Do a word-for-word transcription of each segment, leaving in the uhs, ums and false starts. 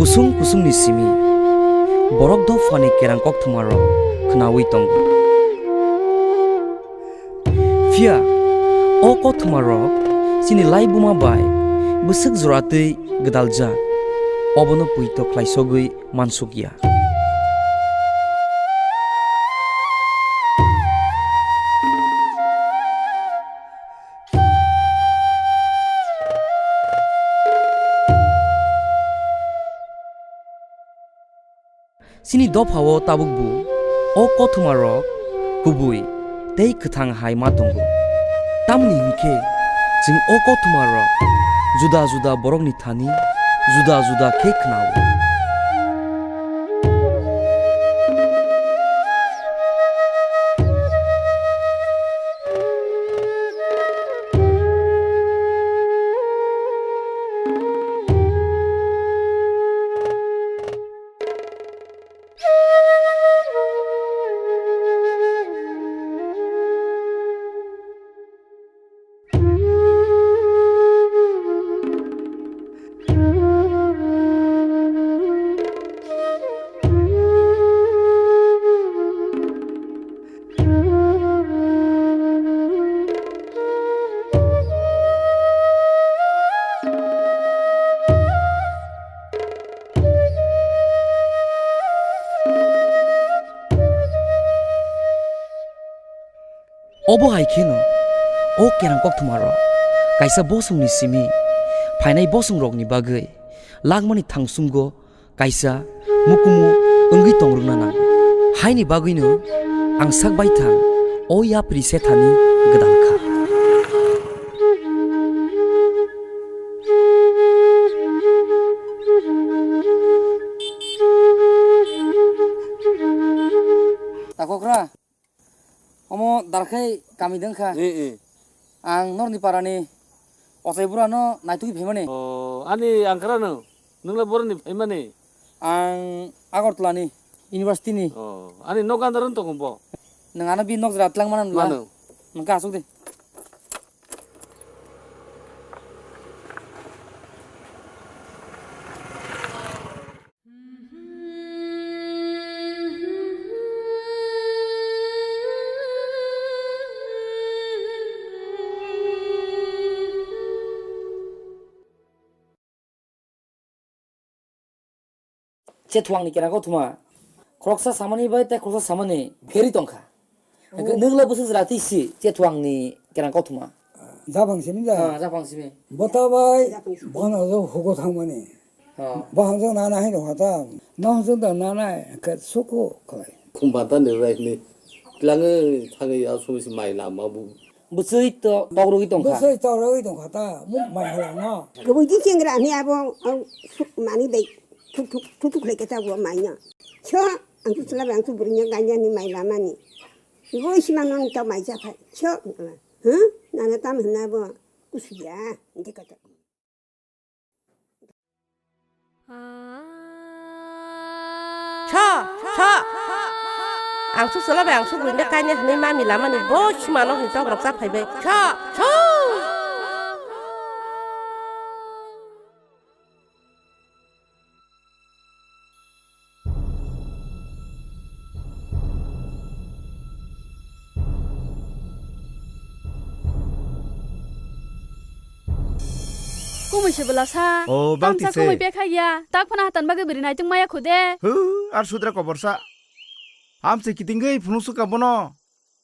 Kusung kusungni simi borok dophani kerang kokthumarok khnaui tongo. Phiya o kokthumarok chini laibuma bai bwswk joratwi gwdaljak, obono poito khlaisogwi mansukya. Chini dophao tabukbo o kothoma rok kubui tei kwthang hai ma tongo. Tamoni hinkhe chwng o kothoma rok juda juda borokni thani juda juda khe khnao. Obo hai kheno o kerang kokthumarok kaisa bosongni simi phainai bosongrokni bagwi langmani thangsungo kaisa mukumu wngwi tongrwkna nango. Haini bagwino ang sak baithang o yapri sethani gwdal kha. Takokra. Omo darkhai kami dengkha. Eh, eh. Ang norni parani ochai burano naitugwi phaimani. Oh, ani angkara no? Nungla boroni phaimani? Ang Agartala ni, university ni. Oh, ani nok andar wng tongo bo? Nang ano bi nok jora tlang mana nula? Mano. Nangka asuk de. Chethuangni kerang kothoma khoroksa samani bai tei khoroksa samani pherwi tongkha. Hwnkhe nwngla bwswk jora twi si Chethuangni kerang kothoma? Japhang simi da? Ah, japhang simi. Bota bai bono jo hugo thangmani. Ah. Bo hamjak nana hai rokha ta. No hamjak da nana khe suku khlai. Khumba ta ni rai ni. Tlangwi thangwi aswk si mai lama bu. Bwswi to tokrogwi tongkha. Bwswi tokrogwi tongkha ta. Muk mai hala no. Kwbwi di chengra ni abo, au, suk mani bai. Thuk thuk, thuk thuk khlai khe ta bo mai no. Cho, ang tu chwla bai ang tu bwrwi no gainani mai lamani. Bo isi mangno ni ta mai cha phai. Cho, huh? Nana tam hwnna bo kusuya. Inde kata. Cho, cho. Ang su chwla bai ang su bwrwi no kainani hwnwi mami lamani bo sima nok ni tok rok cha phai bai. Cho, cho. Kumui se bwla sa. O, bang tamsa ti se. Kumui pekha ya. Tak phano hatan bagwi bwrwi naitung maya khude. Hu, ar sudra kobor sa. Amse kitingwi phunuk suka bono.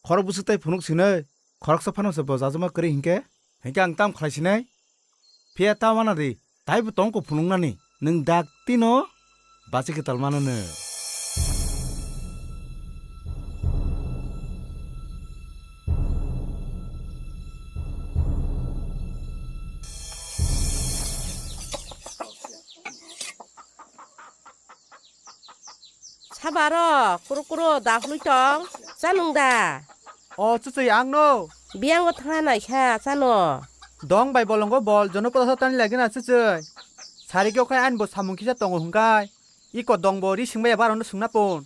Khorok bwswk tei phunuk sinai, khoroksa phano se bo jajama kwrwi hinkhe, hinkhe ang tamo khlai sinai? Phiya ta wana di, taibo tongkho phunuknani, nwng dak tino bachi kwtal mano nw. Sabaro, kuro kuro, dakhului tong, chanung da? O, chuchwi, ang no. Biyango thangna naikha, chano. Dong bai bolongo bol, jono poda sa tani lagi na chuchwi. Sari kyo khai ani bo samung kisa tongo hwngkai. Iko dong bo ri singbai abo arono swngna pon.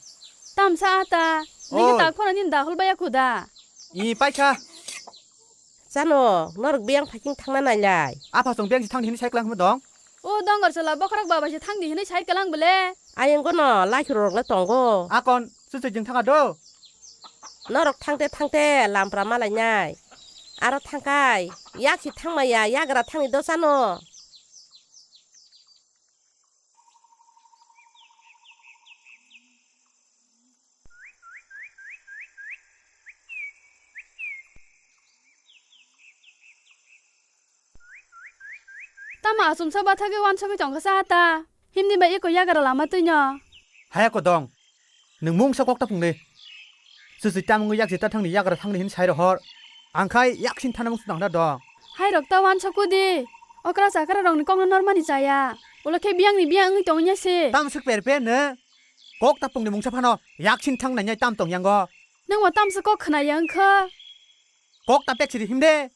Tamsa ata, nini oi. Tak phano nini dakhul baya khuda. I paikha. Chano, norok biyang phaking thangna nailai. Apha chwng biyang si thang hini cycle ang dong. O dongor chwla bokhorok baba se thang di hinwi sai kwlang bwle. Ayang gono laikhuru rok le tongo. Akon, chuchujwng thanga do. Norok thangte thangte lampra malainai. Aro thangkai, yaksi thangmaya yagra thangni dosano. Tamo achomsa bathagwi wansogwi tongkha sa ta. Himni bai eko yagra lama twino. Haya kodong. Nwng mungsa kok ta phungdi. Chusi tamungwi yaksi ta thangni yagra thangni hin sai rohor. Angkhai yaksin thana mungsa tangda dong. Hai rok ta wansokudi. Okra chakra rokni kokno normani chaya. Ulo khe biyangni biyang wngwi tongya se. Tam swk per per no. Kok ta phungdi mungsa phano yaksin thang nanya tam tong yango. Nwng bo tamsa kok khwnaya wngkha. Kok ta pek siri himde.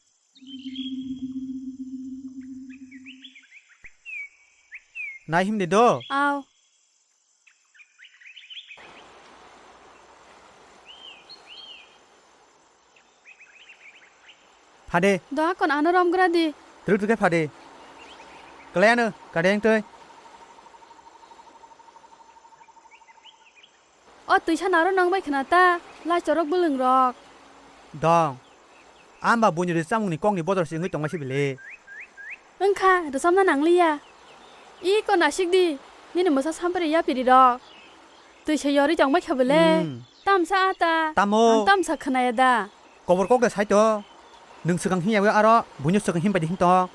Nai himde do. Aw. Phade. Do akon ano romgra di. Truk truk khe phade. Klayano kadeng twi. O twisa naro nang bai khna ta, lai chorok bwlwng rok. Dong. Amba buini rwchapmungni kokni bodol se wngwi tongma sibili. Wngkha, rwchapna nangliya. I ko nasik di, nini mwsa sampari yapiri rok. Twisa yorwi tongbai kha bwle. Hmm. Tamsa ata. Tamo. Ang tamsa khnaya da. Kobor kok de saito. Nwng swkang himya aro buino swkang himbai di himtong.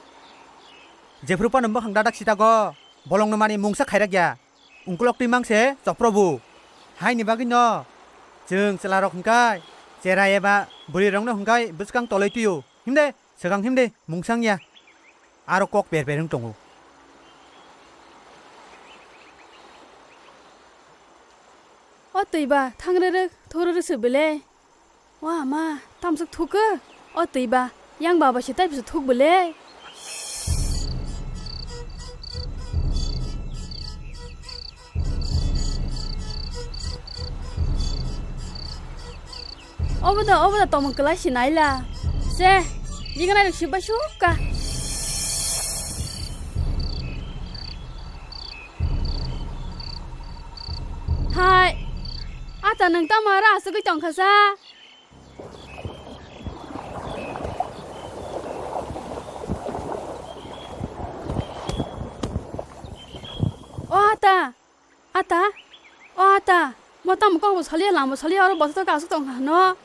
Jephru pano mwkhang dadak sitago. Bolongno mani mungsa khairak ya. Ungkulok twi mang se chokprobu. Haini bagwi no chwng chwlarok hwnkhai cherai eba bwrwirokno hwnkhai bwskang toloi twi-o. Himde, swkang himde, mungsang ya. Aro kok per per wng tongo. O twi ba, thang rwrwk, thok rwrwk se bwle. O ama, tamswk thukgo? O twi ba, yang baba se taibo se thuk bwle. Obo da, obo da tomon kwlai se naila. Se, jinganai rok sibba sukka. Hai, ata nwng tamo aro asugwi tongkha sa? O ata, ata, o ata, mo tamo kok bo saliya, lama bo saliya, oro bwswk aswk tongkha hwno.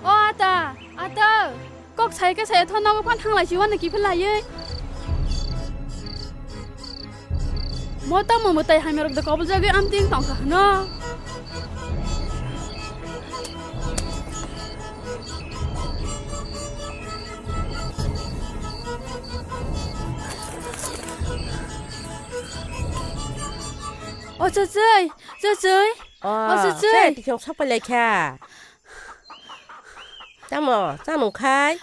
O ata, ata, kok sai khe sai tho nogo phan thanglai si wano kiphil laiwi. Mo tamo mwtai hamya rok de kobol jagwi amting tongkha hwno. O chuchwi, chuchwi. O, o chuchwi. Tisong sok pai lai kha. Tamo, chanung khai?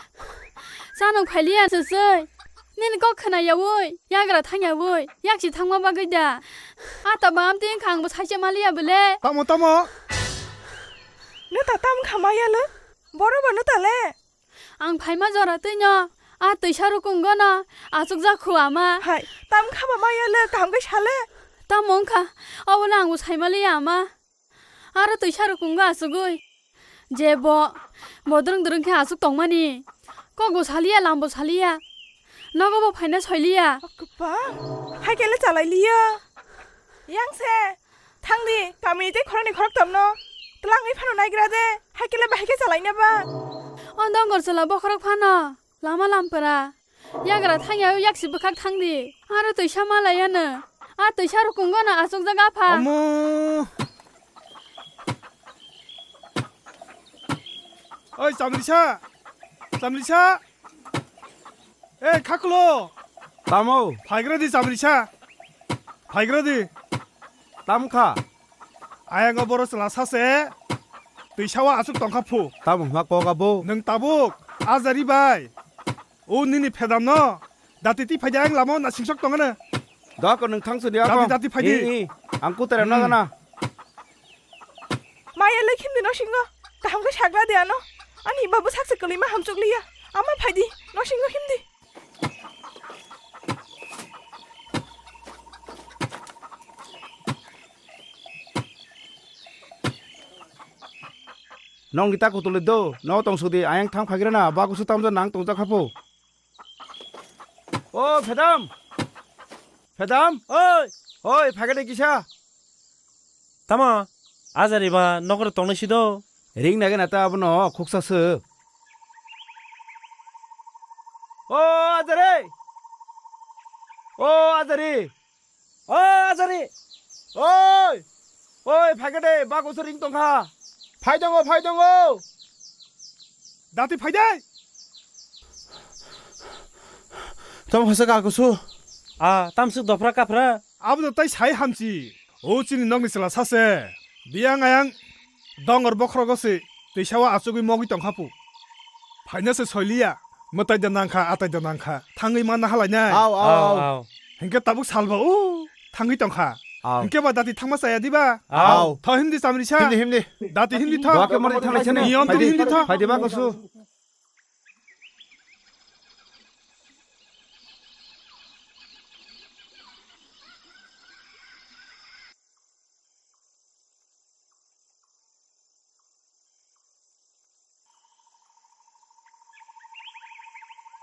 Chanung phailiya chuchwi. Nini kok khna yawi, yagra thang yawi, yaksi thangma bagwi da. Ata bam tin khang bo saisa maliya bwle. Tamo, tamo. Neta tam khamaya le? Boro ba neta le? Ang phaima jora twino a twisa rukungo no achukjak khu ama. Hai, tam khama maya le kaham khe sale. Tamo wngkha, obono ang bo saimaliya ama. Aro twisa rukungo achugwi. Je bo, bodrwng drwng khe achuk tongmani. Kok bo saliya, lam bo saliya. Nogo bo phaina soiliya. Kwpang, hai khe le chalai liya. Yang se. Thangdi, kamini tei khoroknwi khorokthomno twlangwi phano naigra de, hai khe le bahai khe chalaina ba. O dongor chwla bokhorok phano lama lampra yagra thangya yaksi bwkhak thangdi. Aro twisa malaiya no, a twisa rukungo no achukjak apha. Omo. Oi, Chamrisa! Chamrisa! Ei, Khakulo! Tamo? Phaigra di, Chamrisa! Phaigra di! Tam kha? Ayang o boro chwla sa se twi sawa aswk tong kha phu. Tamo hwnma kok abo? Nwng tabuk a jari bai o nini phedam no dati twi phai di, ayang lama o nasingsok tong ano. Dok, nwng thang sudi. Dati, ako. Dati phai di. I, i. Ang kutere. Hmm. Nagana. Maya le khim di no singo. Kaham khe sagra de ano. Ani babu sakse kwlwima hamchukliya. Ama phaidi, nosingo himdi. Nong gita kutulwi do, no tong sudi, ayang thang phagira na, ba kusu tamja nang tongja khapu. O, phedam! Phedam! Oi! Oi, phagede kisa! Tamo? Ajari ba nokre tongnai sido? Ring nage nata abono khuksa se. O, ajari! O, ajari! O, ajari! Oi! Oi, phaikade, bago se ring tongkha. Phai tongo, phai tongo. Dati phai dai. Tamo hasa ka kusu. A, tamsuk dopra kapra. Abo do tai sai hamchi. O chini nokni chwla sase. Biyang ayang dongor bokhrogo se. Tei sawa achugwi mogwi tongkha pu. Phaina se soiliya. Mwtai da nangkha, atai da nangkha. Thangwi manna halainai. Au, au, au. Hinkhe tabuk salbo o thangwi tongkha. Au. Hinkhe ba dati thangma chaya diba? Au. Tho himdi chamrisa. Himdi, himdi. Dati himdi tho. Dua ke mori thanglaisene. Niyom tong himdi tho. Phaidi ba kusu.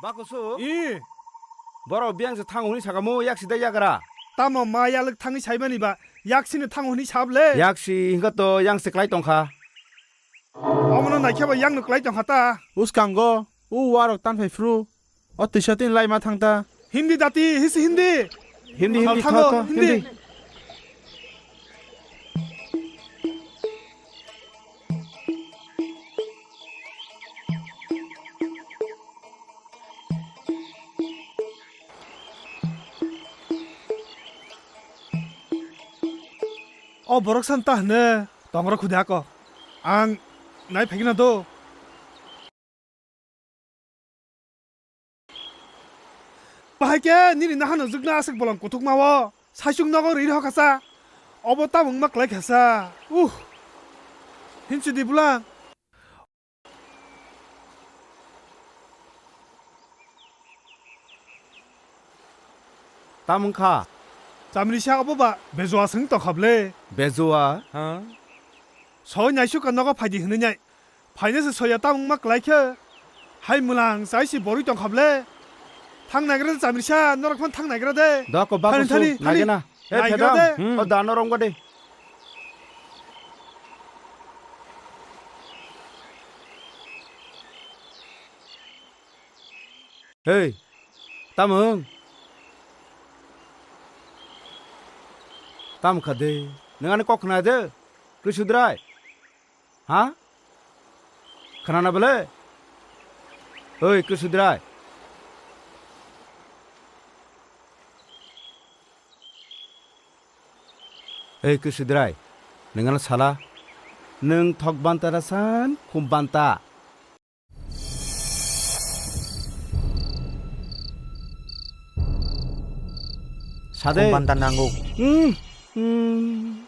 Bakusu? I. Borok biyang se thango hwnwi sakamu, yak sida yagra. Tamo ma yalwk thangwi saimani ba, yak sino thango hwnwi sable? Yak si hwnkha to yang se klai tongkha. Omono naikhe ba yang no klai tongkha ta. Uskango, u warok tanphai phru. O twisa tini laima thang ta. Hindi dati, hisi hindi. Hindi, hindi, thango, tho, tho, hindi. Hindi. O borok san ta hwne, tongrok khudi ako. Ang nai phegina do. Bahai khe nini nahano jwkna aswk bolong kuthukma o, saichung nogo ri rw kha sa. Obo tamo wngma klai kha sa. Uh. Hinchudi bwla. Tamo wngkha? Chamrisa obo ba Bejua swng tongkha ble. Bejua? Ha? Soi naisuk ka nogo phaidi hwnwi nai. Phaina se soya ta wngma klai khe. Hai mwlang chai si borwi tong kha ble. Thang naigra de chamrisa, norok phan thang naigra de. Da ko ba thani, kusu, thani, thani. Naigena. He, naigra phedam. De. Hmm. O da norok wngkha de. Hei, tamo wng? Tamo kha de? Nwng ani kok khna de? Kri Sudrai? Ha? Khna na bole? Oi, Kri Sudrai. Ei, Kri Sudrai, nwng ano sala? Nwng thok banta rasan, khum banta. Sade. Khum banta nango. Hmm, hmm.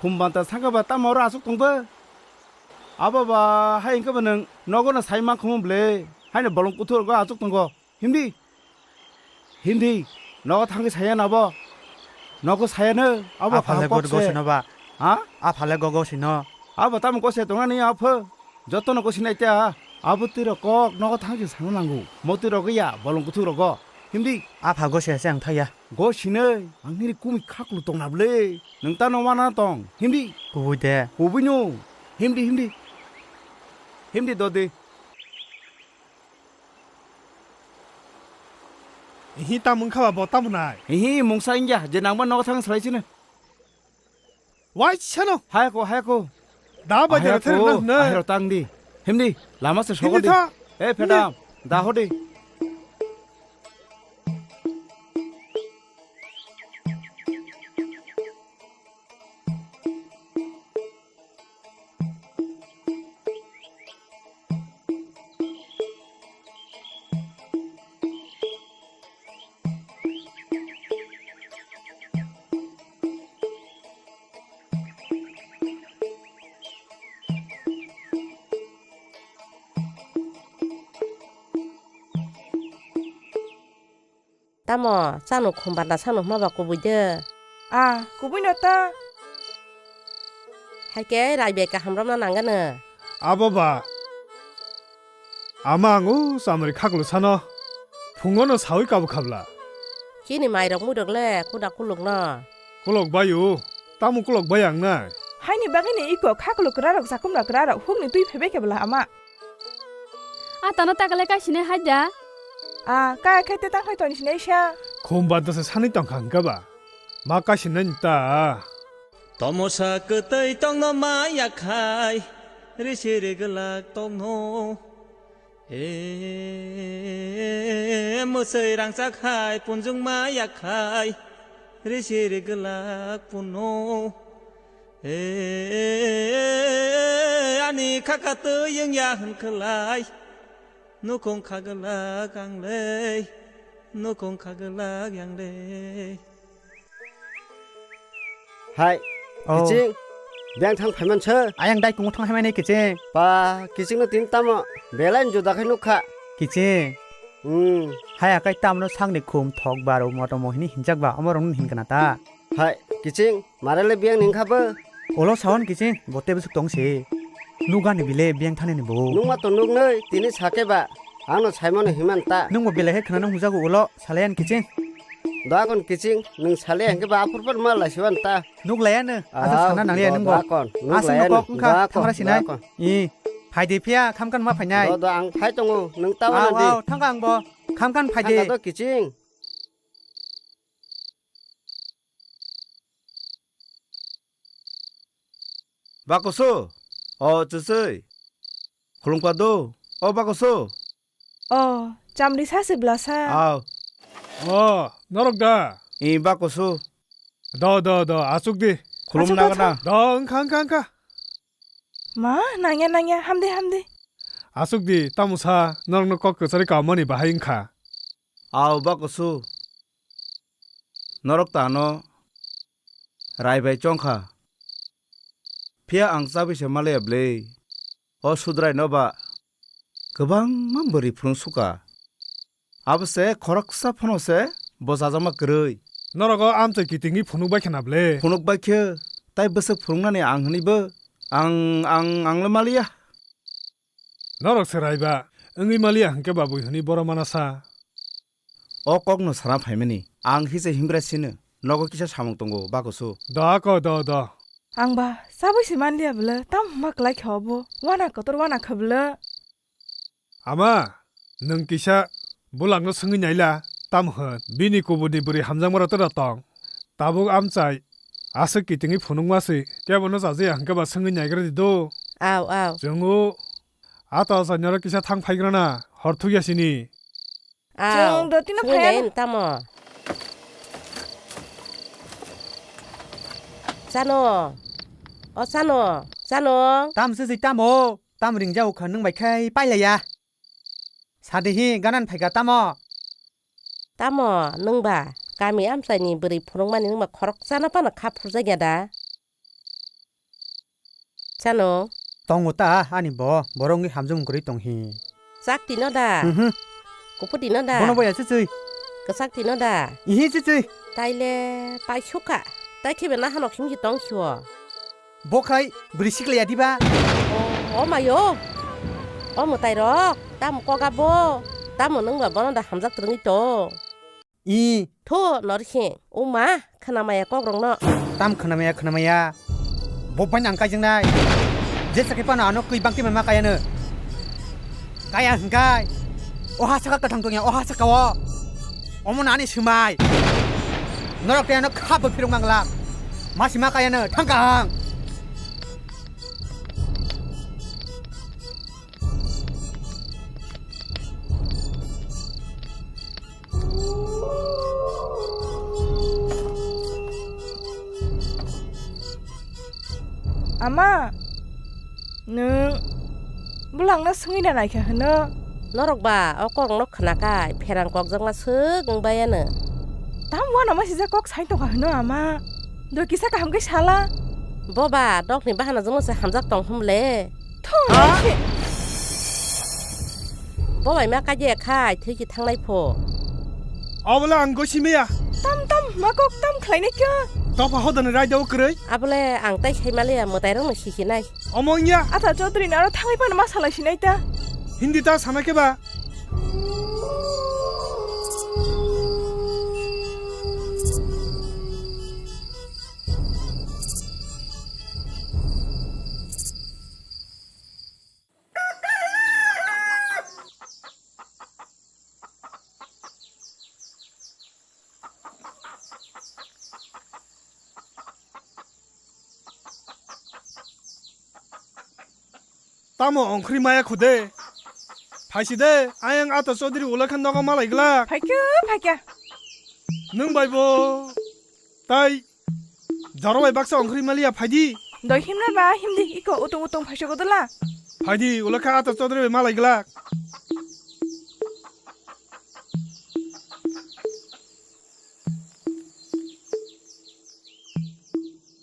Khum banta saka ba tamo oro asuk tong ba? Abo ba hai hwnkhe ba nwng nogo no sai mankhumu ble. Haino bolong kuthur go asuk tongo. Himdi. Himdi. Nogo thangwi saya nabo. Nogo saya no. Abo aphale kaham kok go se. Sino ba. Ha? Aphale go go sino. Abo tamo go se tongnani apho. Jotono go sinai ta. Abo twi rok kok nogo thangwi sana nango. Mo twi rok ya bolong kuthuk rogo. Himdi. Apha go se se ang thaya. Go sinai. Ang nini kumi khaklu tongna ble. Nwng ta no wana tong. Himdi. Kubui de. Kubui no. Himdi, himdi. Himdi dodi. Ihi ta mungkha ba bo tamo nai. Ihi mungsa ingya je nangma nogo thang salai sino. Wai sano. Hai ko, hai ko. Da ba jara ther na na. Ahero tang di. Himdi, lama se sogo di. Himdi tha. Eh, phedam. Da ho di. Tamo, chano khum banda sano hwnba kubui de. Ah, kubui no ta. Hai khe rai bai kaham romna nangano. Abo ba. Ama ang o chamari khaklo sano. Phungo no sawi kabu khabla. Chini mairok muirok le kuda kuluk no. Kulok bai o. Tamo kulok bai ang nai. Haini bagwi ni iko khaklo kwrarok chakumra kwrarok hukni twi phaibai khe bwla ama. A tano takale kai sinai hai da. A kai khai te tang khai toni sinai sa. Khum banda se sani tong kha hwnkha ba. Ma kai sinai ta. Tomosa kwtwi tongno ma yakhai, risi rigwlak tongno. E, mwswi rangchak hai, punjung ma yakhai, risi rigwlak puno. E, ani khaka twi wngya hwn khwlai, nukhung khagwlak ang lei, nukhung khagwlak yang lei. Hai, oh. Kiching, biyang thang phaiman se. Ayang dai kungo thang phaimani kiching. Pa, kiching no tin tamo, belai juda khai nukha. Kiching. Hmm. Hai akai tamno sangni khum thok baro moto mohini hinjak ba, omo rong hin kana ta. Hai, kiching, marale biyang ning kha bo. Olo sawan kiching, bote busuk tong se. Nugani bile biyang thani ni bo. Nungma to nugnoi, tini sake ba. Ano saimano himan ta. Nungbo belai he khwnano hungjago ulo, salayan kiching. Dakon kiching, nung salaya hingke ba aphur phur ma laisiwan ta. Nuk layano, aswk sana nangliya nungbo. Dakon, nuk layano. Aswk nukok wngkha, dakon, thangra sinai. Dakon. I, phaidi phiya, khamkan ma phainai. Do, do, ang phai tongo, nung ta wana di. Aw, aw, thangka angbo, khamkan phaidi. Thangka do kiching. Bakusu, o chusui. Khulumkha do, o bakusu. O, chamri sa se bwlasa. Aw. O, norok da? I bakusu. Do, do, do, achuk di. Khulum achuk nagana. Do, wngkha, wngkha, wngkha. Ma, nangya, nangya, hamdi, hamdi. Achuk di, tamo sa, norokno kok kwchari kaumani bahai wngkha. Aw, bakusu. Norok ta ano rai bai chong kha. Phiya ang chabwi se malaya bwle. O Sudrai no ba kwbangma bwrwi phunuk suka. Abo se khoroksa phano se bo chajakma kwrwi. Norok o amchai kitingwi phunuk bai khe na bwle? Phunuk bai khe, tai bwswk phunuknani ang hwnwi bo ang, ang, ang le maliya. Norok se raiba wngwi maliya hwnkhe ba bui hwnwi borok mana sa. O kokno sana phaimani ang hise himgra sino nogo kisa samung tongo bakusu. Do ako do do. Ang ba chabwi se manliya bwle tam hwnma kwlai khe obo wana kotor wana khe bwle. Ama, nwng kisa bulangno swngwi naila tam hwn bini kuburni bwrwi hamjakma rok tera tong. Tabuk amchai aswk kitingwi phunukma se kebono chajaya hwnkhe ba swngwi naigra di do. Aw aw. Chwng o ato achaini oro kisa thang phaigrana hor thukya sini. Aw, chwng do tino phaiya no. Tamo. Chano. O chano. Chano. Tam se se tamo. Tam ringjao kha nwng bai khai pailaiya. Sadi hi ganan phaika tamo. Tamo nwng ba kami amchaini bwrwi phunukmani nwng ba khorok chana phano kha phurjakya da. Chano. Tongo ta ani bo, borok wngwi hamjakmung kwrwi tong hi. Chak tino da? Mhm. Kuphu tino da? Bono boya chuchwi. Kwchak tino da? Ihi chuchwi. Taile paisukha. Tai khibe nahanok himji tong sio. Bo khai bwrwi siklaya diba? O, o mayo. O mwtai rok, tamo koga bo? Tamo nwng ba bono da hamjak twrwngwi tong? I. Tho, Norsing, o ma, khwnamaya kokrokno. Tam khwnamaya, khwnamaya. Bo bai nang kaijaknai. Jesa khe phano ano kwi bangti ma kayano. Kaya hwnkhe. O ha saka kwthang tongya, o ha saka o. Omo nani swmai. Norok tei ano khabo phirok manglak. Ma sima kayano, thangka ang. Ama, nwng bulangno swngwi da naikha hwno? Norok ba o kokno khwnakai pherang kokjakma swk wng baiano. Tam uanama sijak kok sai tongkha hwno ama? Do kisa kaham khe sala. Bo ba dokni bahana jwngno se hamjak tong hwnle. Thung. Ha? Bo bai ma kaiya khai thwi ki thangnai pho. Obola ang gosi maya. Tam tam, ma kok tam khlainai kha. Topha hodani raida o kwrwi. Abole ang tai sai maliya, mwtai rokno sisinai. Omo wngya. Ata Chaudhary ni aro thangwi phano ma salai sinai ta. Hindi ta sana khe ba? Tamo ongkhri maya khude? Phaisi de, ayang Ata Chaudhary ulakha nogo malai glak. Phaikhe, phaikhe. Nwng bai bo tai jaro bai baksa ongkhri maliya, phaidi. Doi himna ba himdi, iko utung utung phaisok dala. Phaidi, ulakha Ata Chaudhary bai malai glak.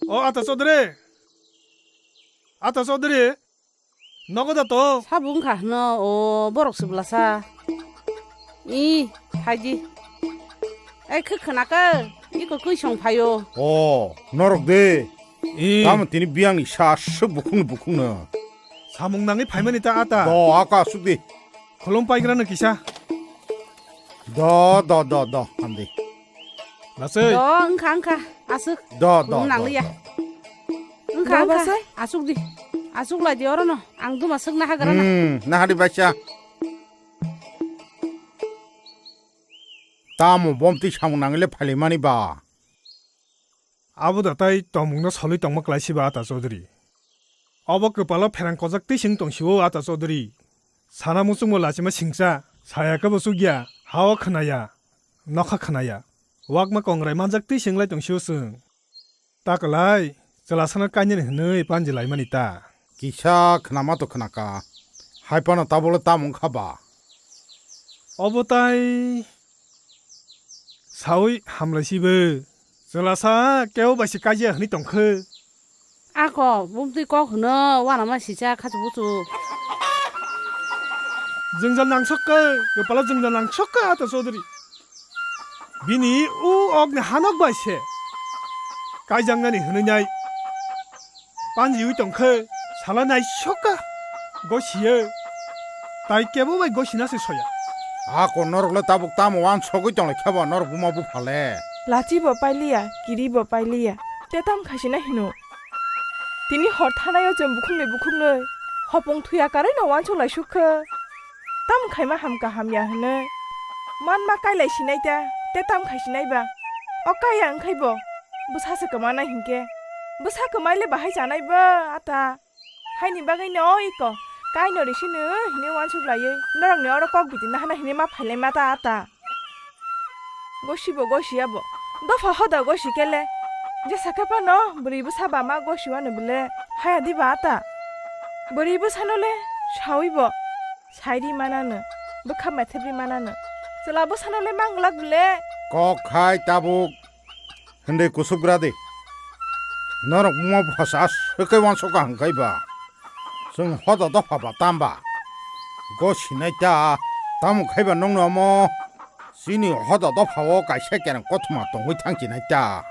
O Ata Chaudhary. Ata Chaudhary. Nogo da to? Sabo wngkha hwno, o borok se bwlasa. I, phaidi. Ei, khe khwnakhe, iko kwi song phaio. O, norok de. I. Tamo tini biyangni sa aswk bukhukno bukhukno. Samung nangwi phaimani ta ata. Do, aka aswk di. Khulum paigrano kisa. Do, do, do, do, hamdi. Lasai. Do, wngkha, wngkha, aswk. Do, do, do, nangliya. Do. Wngkha, do, wngkha, basai. Aswk di. Aswk lai di orono. Ang duma swkna hagrana. Hmm, nahadi baisa. Tamo bomtwi samung nangile phailaimani ba. Abo da tai tongmungno solwi tongma klaisiba Ata Chaudhary. Obo kwpalo pherang kojak twi se wng tongsio Ata Chaudhary. Sana muchungbo lachima singcha, saya khe bo chukya, ha-o khwnaya, nokha khwnaya. Wakma kongrai manjak twi se wnglai tongsio chwng. Ta kwlai, chwla sana kainani hwnwi panji laimani ta. Kisa khwnama to khwnaka. Hai phano tabukle tamo wngkha ba? Obo tai saui hamlai sibo. Chwla sa kebo bai se kaiya hwnwi tongkhe. Ako, bumtwi kok hwno, uanama sisa khachu buchu. Jwngjal nangsok khe, kwpalo jwngjal nangsok khe Ata Chaudhary. Bini u okni hanok bai se kaijaknani hwnwi nai panjiwi tongkhe, sala naisok kha, gosiyo, tai kebo bai gosina se soya. Ako norok le tabuk tamo uansogwi tonglaikha ba norok buma bupha le? Lachi bo pailiya, kiri bo pailiya, tei tam khaisina hino. Tini hor thanai o chwng bukhuknwi bukhuknwi hopong thuya karwi no uansuk lai suk khe. Tam khaima ham kaham ya hwnwi manma kailai sinai ta, tei tam khai sinai ba. O kaya wngkhai bo bwsa se kwmanai hinkhe, bwsa kwmai le bahai chanai ba ata. Haini bagwi no iko kaino risino hwnwi uansuk laiwi norokni oro kok biti nahana hwnwi ma phailai ma ta ata. Gosibo gosiya bo. Dopha hoda gosi kele. Jesa khe phano bwrwi bwsa ba ma gosiwano bwle haya diba ata. Bwrwi bwsano le sawi bo. Sairi manano. Bwkha methebri manano. Chwla bwsano le manglak bwle. Kok khai tabuk. Hwnwi kusugra di. Norok buma bupha sa swkhe uansukha hwnkhai ba. Chwng hoda dopha ba tamba. Gosinai ta. Tamo khai ba nokno omo. Chini hoda dopha o kaisa kereng kothoma tongwi thangchinai ta.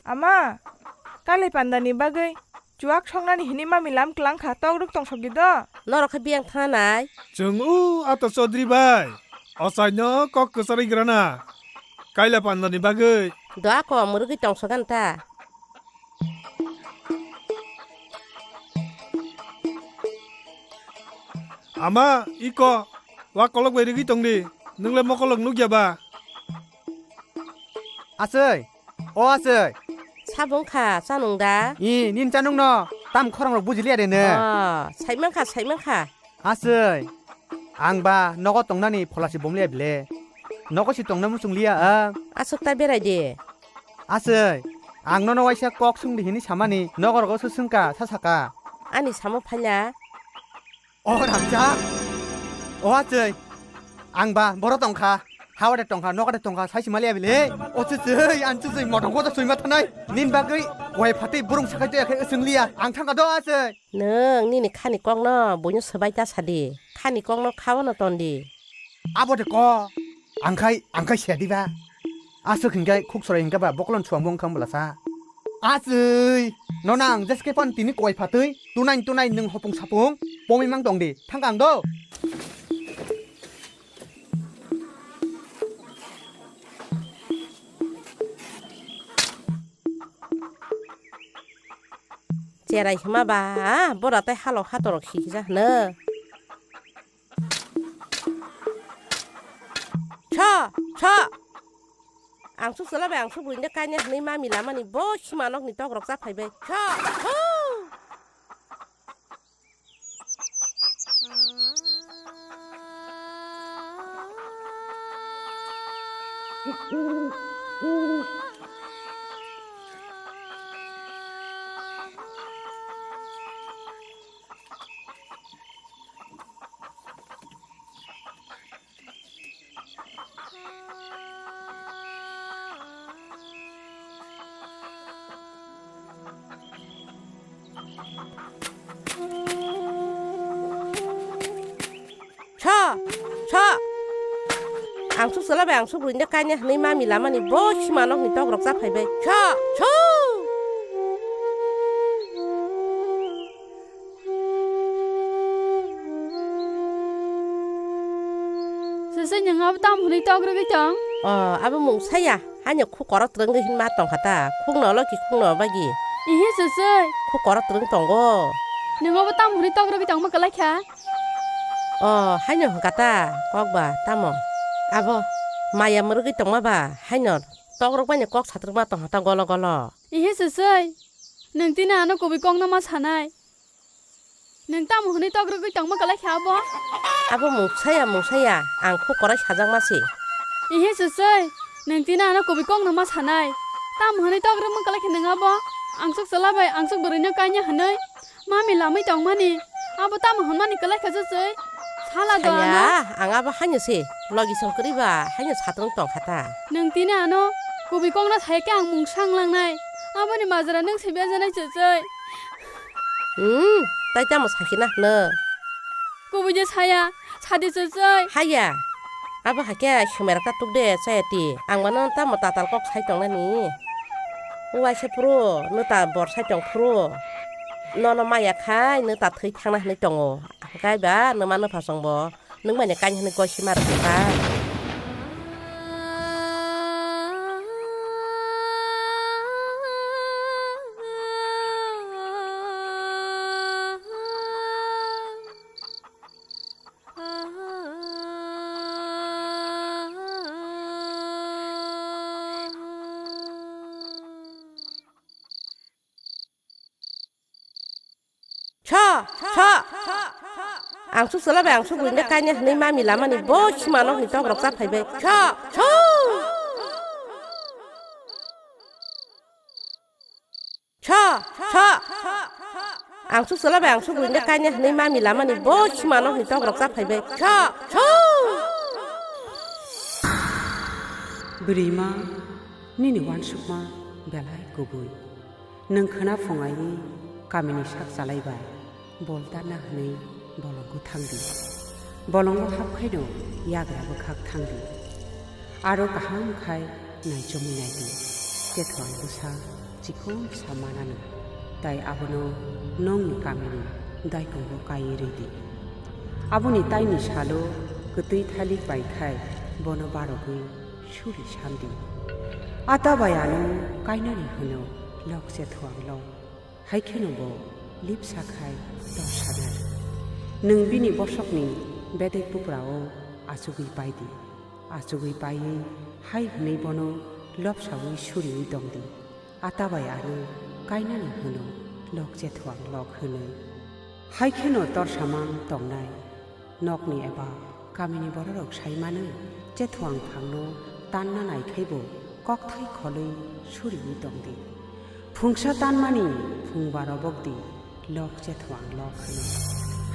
Ama, kali pandani bagwi chuak songnani hini mami lam klang kha, tok rwk tong sokdi do. Norok khe biyang thangnai. Chwng o ato Chaudhary bai, ochaino kok kwcharwi grana. Kaila pandani bagwi. Do ako mwrwgwi tong sogan ta. Ama, iko, wa kolok bai rigwi tongdi, nwng le mokolok nukya ba? Aswk, o aswk. Sabo wngkha, chanwng da? I, nini chanwng no, tam khorang rok buji liya de ne? Oh, saimankha, saimankha. Aswk, ang ba nogo tongnani pholasi bom liya bile. Nogo si tongna muchung liya ang. Aswk ta berai de. Aswk, ang nono waisa kok swngdi hini samani, nogorogo se swngka, sa saka. Ani samo phaila. O Ramsa, o achai, ang ba boro tongkha. Hawa de tongkha, noka de tongkha, sai si maliya bile. O chwchwi, ang chwchwi, motong kotor swima thanai. Nin bagwi, koi phatwi burung sakai toya khe swng liya. Ang thangkha do achwi. Nwng nini khani kokno buino swbai ta sadi. Khani kokno khaono tondi. Abo de ko. Ang khai, ang khai siya diba. Aswk hinkhe khuk sorai hinkhe ba bokolon suang bong khang bwlasa. Achwi, nona ang jeske pan tini koi phatwi, tunai tunai nwng hopung sapung, pomwi mang tong di, thangkha ang do. Cherai hima ba, bora tai halok hatorok hikja hwno. Cho, cho. Ang suk chwla bai ang suk buini kaina hwnwi mami lamani bo sima nokni tok rok cha phai bai. Cho, cho. Cho, cho. Ang suk chwla bai ang suk buini kaina hwnwi mami lamani bo sima nokni tok rok cha phai bai. Cho, cho. Sese, nwng abo tamo hwnwi tok rwgwi tong? O, abo mung saya. Haino khuk korok twrwngwi hinma tongkha ta. Khukno olo ki khukno bagi. Ihi, sese. Khuk korok twrwng tongo. Nwng abo tamo hwnwi tok rwgwi tongma kwlai kha? O, haino hwnkha ta. Kok ba tamo? Abo maya mwrwgwi tongma ba. Haino tok rwkmani kok satrwkma tongkha ta golo golo. Ihi, sese. Nwng tini ano kubui kokno ma sanai? Nwng tamo hwnwi tok rwgwi tongma kwlai kha abo? Abo mungsaya, mungsaya, ang khuk korai sajakma se. Ihi, sesoi, nwng tini ano kubui kokno ma sanai? Tamo hwnwi tok rwgma kwlai kha nwng abo? Angsuk chwla bai angsuk bwrwino kaina hwnwi mami lamwi tongmani, abo tamo hwnmani kwlai kha, sesoi? Sala do ano. Saya, ang abo haino se, logi song kwrwi ba, haino satung tong kha ta. Nwng tini ano kubui kokno sai khe ang mungsa wng langnai. Aboni majra nwng se bejanai, sesoi. Hmm, tai tamo sakina hwno? Kubui de saya, sadi, sesoi. Haya, abo hakhe sumerok ta tuk de, chaya ti. Ang mano tamo tatal kok sai tongnani. Waisa phuru, nwta bor sai tong phuru. Nono maya khai, nwta thwi thangna hwnwi tongo. Hwnkhe ba, nwma nwpha songbo. Nwng bai ni kain hwnwi goi sima rwkha. Cho, cho. Ang suk chwla bai ang suk buini kaina hwnwi mami lamani bo sima nokni tok rok cha phai bai. Cho, cho. Cho, cho. Ang suk chwla bai ang suk buini kaina hwnwi mami lamani bo sima nokni tok rok cha phai bai. Cho, cho. Bwrwima, nini uansukma belai kubui. Nwng khwna phung aiwi kamini sak chalai bai bol tarna hwnwi bolongo thang di. Bolongo hap khaino yagra bwkhak thang di. Aro kaham khai naichomwi nai di. Tethwang bwsa chikon sa manano. Tai abono nongni kamini daikungo kaiwi rwi di. Aboni taini salo kwtwi thalik bai khai bono barogwi suri sam di. Ata bai ano kainani hwno lok Chethuang lok. Hai kheno bo lipsa khai torsanai. Nwng bini bosokni bedek buprao achugwi pai di. Achugwi paiwi hai hwnwi bono lopsawi suriwi tong di. Ata bai ano kainani hwno lok Chethuang lok hwnwi. Hai kheno torsamang tongnai. Nokni eba kamini bororok sai manwi Chethuang phangno tanna nai khai bo kokthai kholwi suriwi tong di. Phungsa tanmani phungba robok di lok Chethuang lok hwnwi.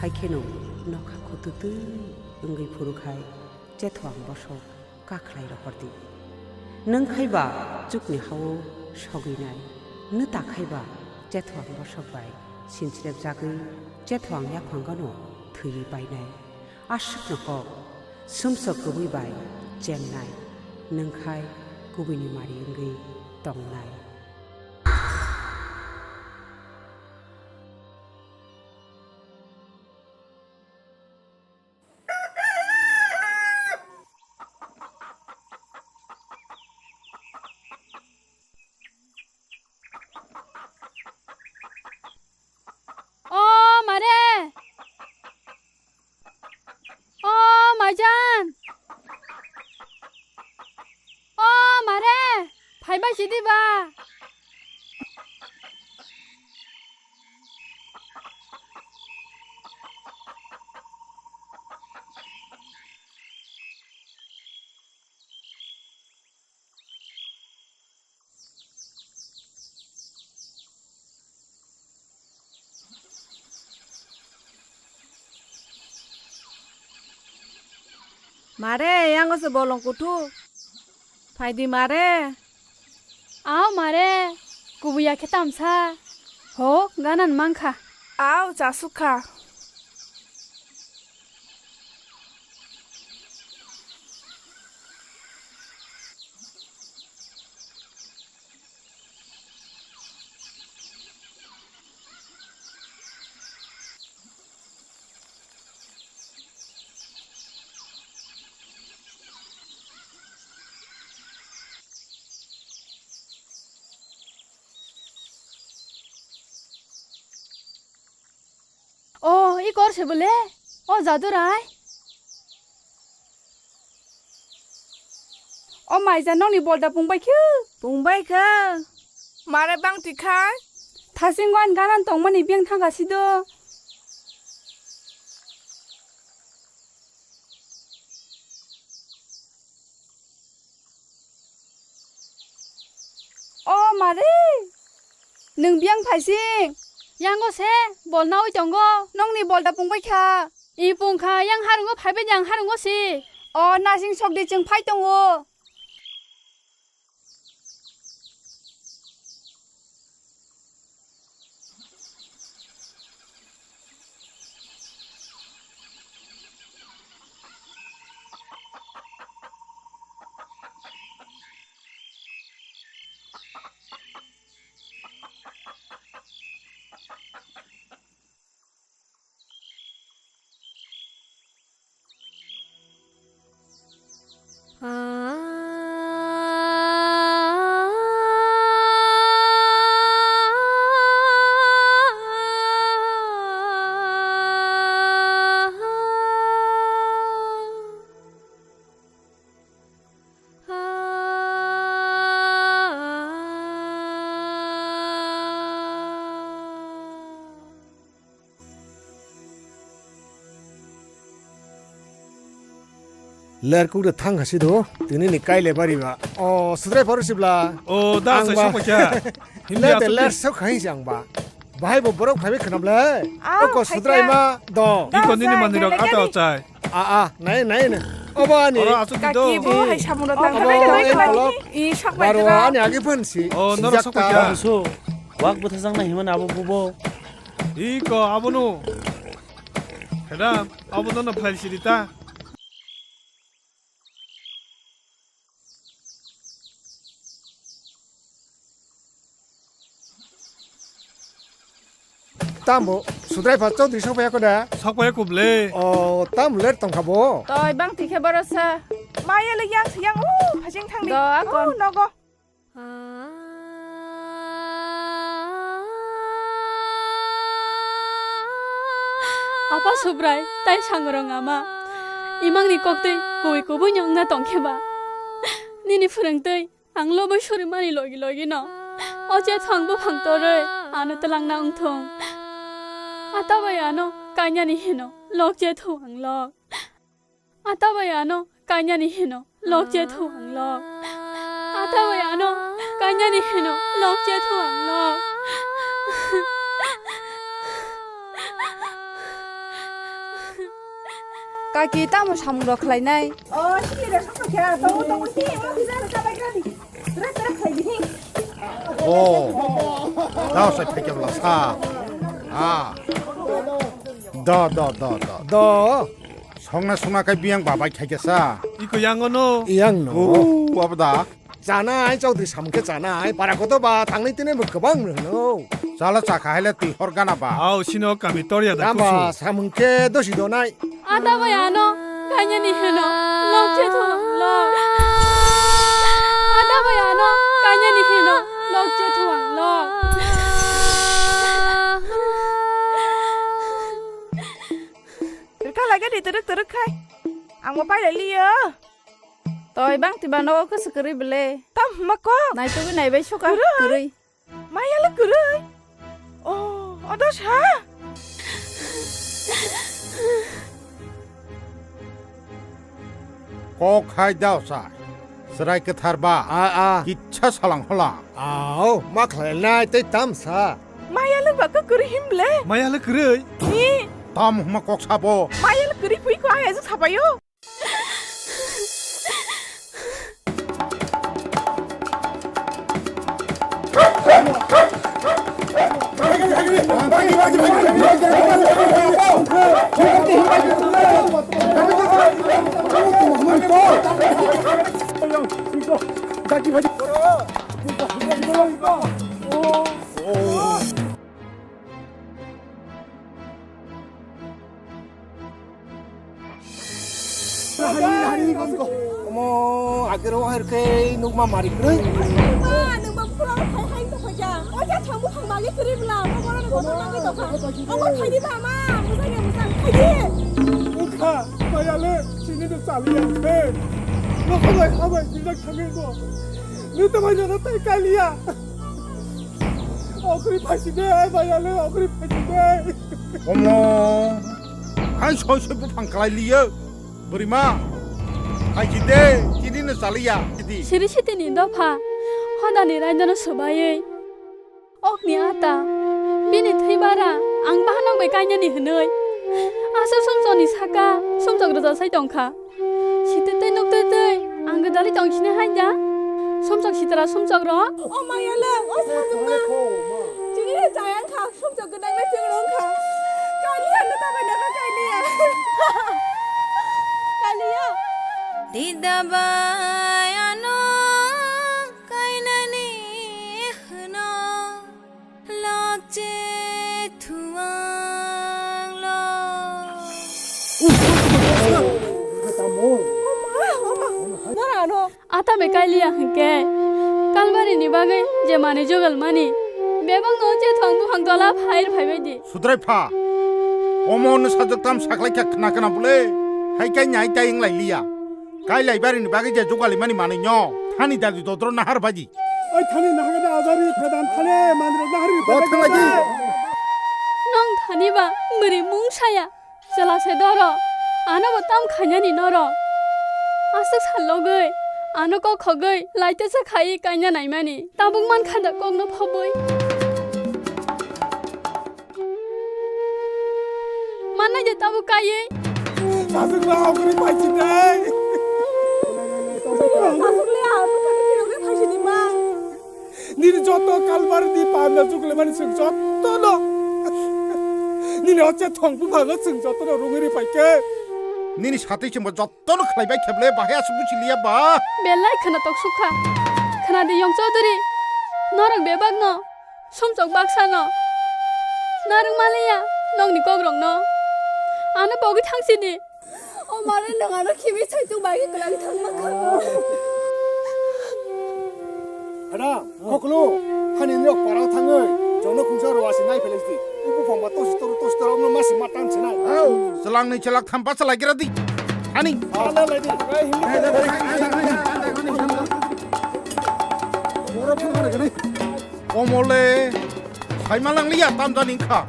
Hai kheno nokha khututwi wngwi phuru khai Chethuang bosok kakhlai rohor di. Nwng khai ba chukni ha-o sogwi nai, nwng ta khai ba chethoang bosok bai sinchirep jagwi chethoang yaphang gano thwiwi painai. Aswkno kok, sumsok kubui bai chemnai, nwng khai kubuini mari wngwi tongnai. O mare! O maijan! O mare! Phaibai sidi ba! Mare, yango se bolong kuthuk. Phaidi mare. Aw mare, kubuya khe tamsa. Ho, ganan mankha. Aw, chasukha. O, i kor se bole? O, Jadurai? O maija, nokni bolda pungbai khe? Pungbai khe. Mare bang tikhai? Thasing wan ganan tongmani beng thangka sido. O mare, nwng biyang phaising? Yango se, bol naui tongo. Nokni bolda pungbai kha? I pung kha, yang harungo phaibai di, ang harungo si. O nasing sokdi, chwng phai tongo. Ler kuk de thang hasi do, tini ni kai le bari ba. O, sudrai pharo sibla. O, da, ang sai ba. Sok paikha. Himya ler de asuk ler di. Sok khai si ang ba. Bahai bo borok phaibai khnam le. Ah, oko phai sudrai kha. Ma do. Da, iko nini sai, manui rok kene, ata kene. Ochai. A, a, nai, nai, nai. Obo ani. Oro asuk di do. Kaki bo hai samung rok tang obo khai khai ang khai. Kolok. I sok bai baro da. Ani agi phan si. O, norok sok paikha. Busu. Wak bwthajak nai himani abo bubo. Iko abono. Madam, abo nono file siri ta. Tambo, sudrai pha Chaudhary sokpaiya ko da? Sokpaiya kuble. O, tam late tongkha bo. Toi bang tikhe borosa. Maya le yang yang, uh, phajing thang di. Do, akon. Uh, nogo. Apa Subrai, tai sangrong ama. Imangni koktwi kubui kubui nyongna tongkhe ba. Nini phwrwngtwi ang lobwi surimani logi logi no. O chethoang buphang torwi ano twlangna wngthung. Atabai ano kanyani hino lok chethoang lok. Atabai ano kanyani hino lok chethoang lok. Atabai ano kanyani hino lok chethoang lok. Kaki tamo samung rok khlainai? Oh, sini re, sokha khe, tongo, tongo, hi, omo kisa re, chabai gradi. Tere, tere khlai di, hi. Oh, tao sai phai khe bwla sa. Ah. Do, do, do, do. Do. Songna songna khe biyang babai khai khe sa. Iko yang ono. Yang no. Oh, abda. Chanai, Chaudhary samung khe chanai, para kotor ba tangni tini bo kwbang rwno. Chala chakha haile twi hor gana ba. Au, sino kami torya da. Tamba kusu. Samung khe dosi donai. Ada bai ano, kanya ni hino, lok che thuang lok. Ada bai ano, kanya ni hino, lok che thuang lok. Rwkha lage di twrwk twrwk khai. Ang bo pai lai liyo. Toi bang tiba nogo khe se kwrwi bele. Tam hwnma kok. Naitugwi naibai suka kwrwi. Kwrwi. Maya le kwrwi. Oh, odo sa. Kok hai dao sa. Chwrai kwthar ba. A, a. Kicha salang hola. Ao, ma khlai nai tei tam sa. Maya le ba kok kwrwi him bele. Maya le kwrwi. Ni. Tam hwnma kok sabo. Maya le kwrwi phui ko ai ajuk sabayo. Omo agero herke nukma mari kroi. Ma, nungba pura khai hai to khoja. Oja thamu khang magi kri bla, mo boro ni kotor magi to kha. Omo khai di ba ma, mujang ya mujang khai di. Ukha, mayale, chini de chali ya khe. Nokho bai khabai bijak thangwi bo. Ni to bai jono tai kaliya. Okri phaisi de, mayale, okri phaisi de. Omo, hai soi soi buphang kalai liyo. Bwrwima, hai si de, chini no chaliya, sidi. Siri sitini dopha, hodani raidano swbaiwi. Okni ata, bini thwi bara, ang bahanok bai kainani hwnwi. Aswk sumsokni saka, sumsok rwjak sai tongkha. Sitwi twi nuk twi twi, ang gwdalwi tong sini hai da. Sumsok sitra sumsok rok. O maya le, o sajwkma. Chini le chaya wngkha, sumsok gwnang le chwng rw wngkha. Kaliya no tabai no kaliya. Kaliya. Dida bai ano kainani hwno. Lokche thuang lo. Nora ano. Ata be kailiya hwnkhe. Kalbari ni bagwi je mani jugal mani. Bebak no je thong buphang tola phair phaibai di. Sudrai pha. Omo no sajak tam saklai kha khna khna bole. Hai kai nyai tai wng lai liya. Kailai bari ni bagwi je jugal mani manwi no. Thani dadi dodro nahar baji. Oi thani nahar da ajari phedan thani manrok nahar ni phedan thani. Nong thani ba mwri mung saya. Chwla se doro. Ano bo tam khainani noro. Aswk sal logwi. Ano kok khogwi laite se khai kaina naimani. Tabuk man kha da kok no phobwi. Manai de tabuk kaiwi. Sajwk ba okri paisi dai. Sajwk le ano kani phirogwi phaisi ni ma. Nini joto kalbar ni panda jukle mani swng joto no. Nini oche thong buphango swng joto no rungwi ri paikhe. Nini satwi chwngbo joto no khlaibai kheble bahai aswk buchi liya ba. Belai khwna tok sukha. Khwna di yong Chaudhary. Norok bebak no. Sumchok baksa no. Narwk maliya nokni kokrok no. Ano pogwi thang sini. O mare nwng ano khimi saichung bai khe kwlangwi thangma kha. Ada, koklo, hani nrok para thangwi, jono khungsa rwasi nai phelai si. Ubu phangba tosi toro, tosi toro, omno masi matan sinai. Hau, selangni selak tham basa lagira di. Hani. Ala lai di. Borok phone kare gani. Omole, saima langliya, tamjani wngkha.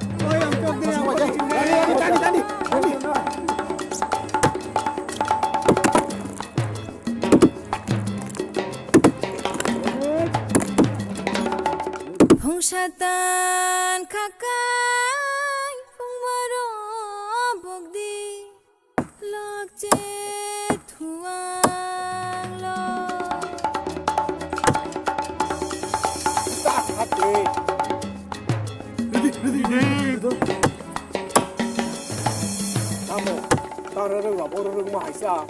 Phung satan khakai, phung baro bokdi. Tamo, tara rwng ba, boro rwng ma haisa.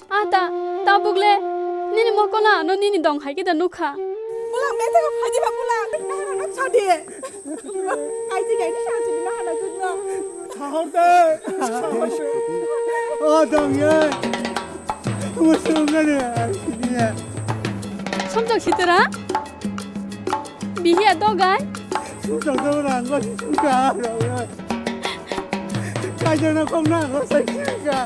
Ata, tabuk le, nini mokol ano nini dong hai khe da nukha. Bula, mete ko phaidi ba bula, nahana no chadi. Kaisi kaini sa chidi nahana chudno. Thahor de. O dong ye. Musung ne ne. Somjak sitera. Bihiya dogai. Somjak do rang go suka. Kaijana kong na go sai suka.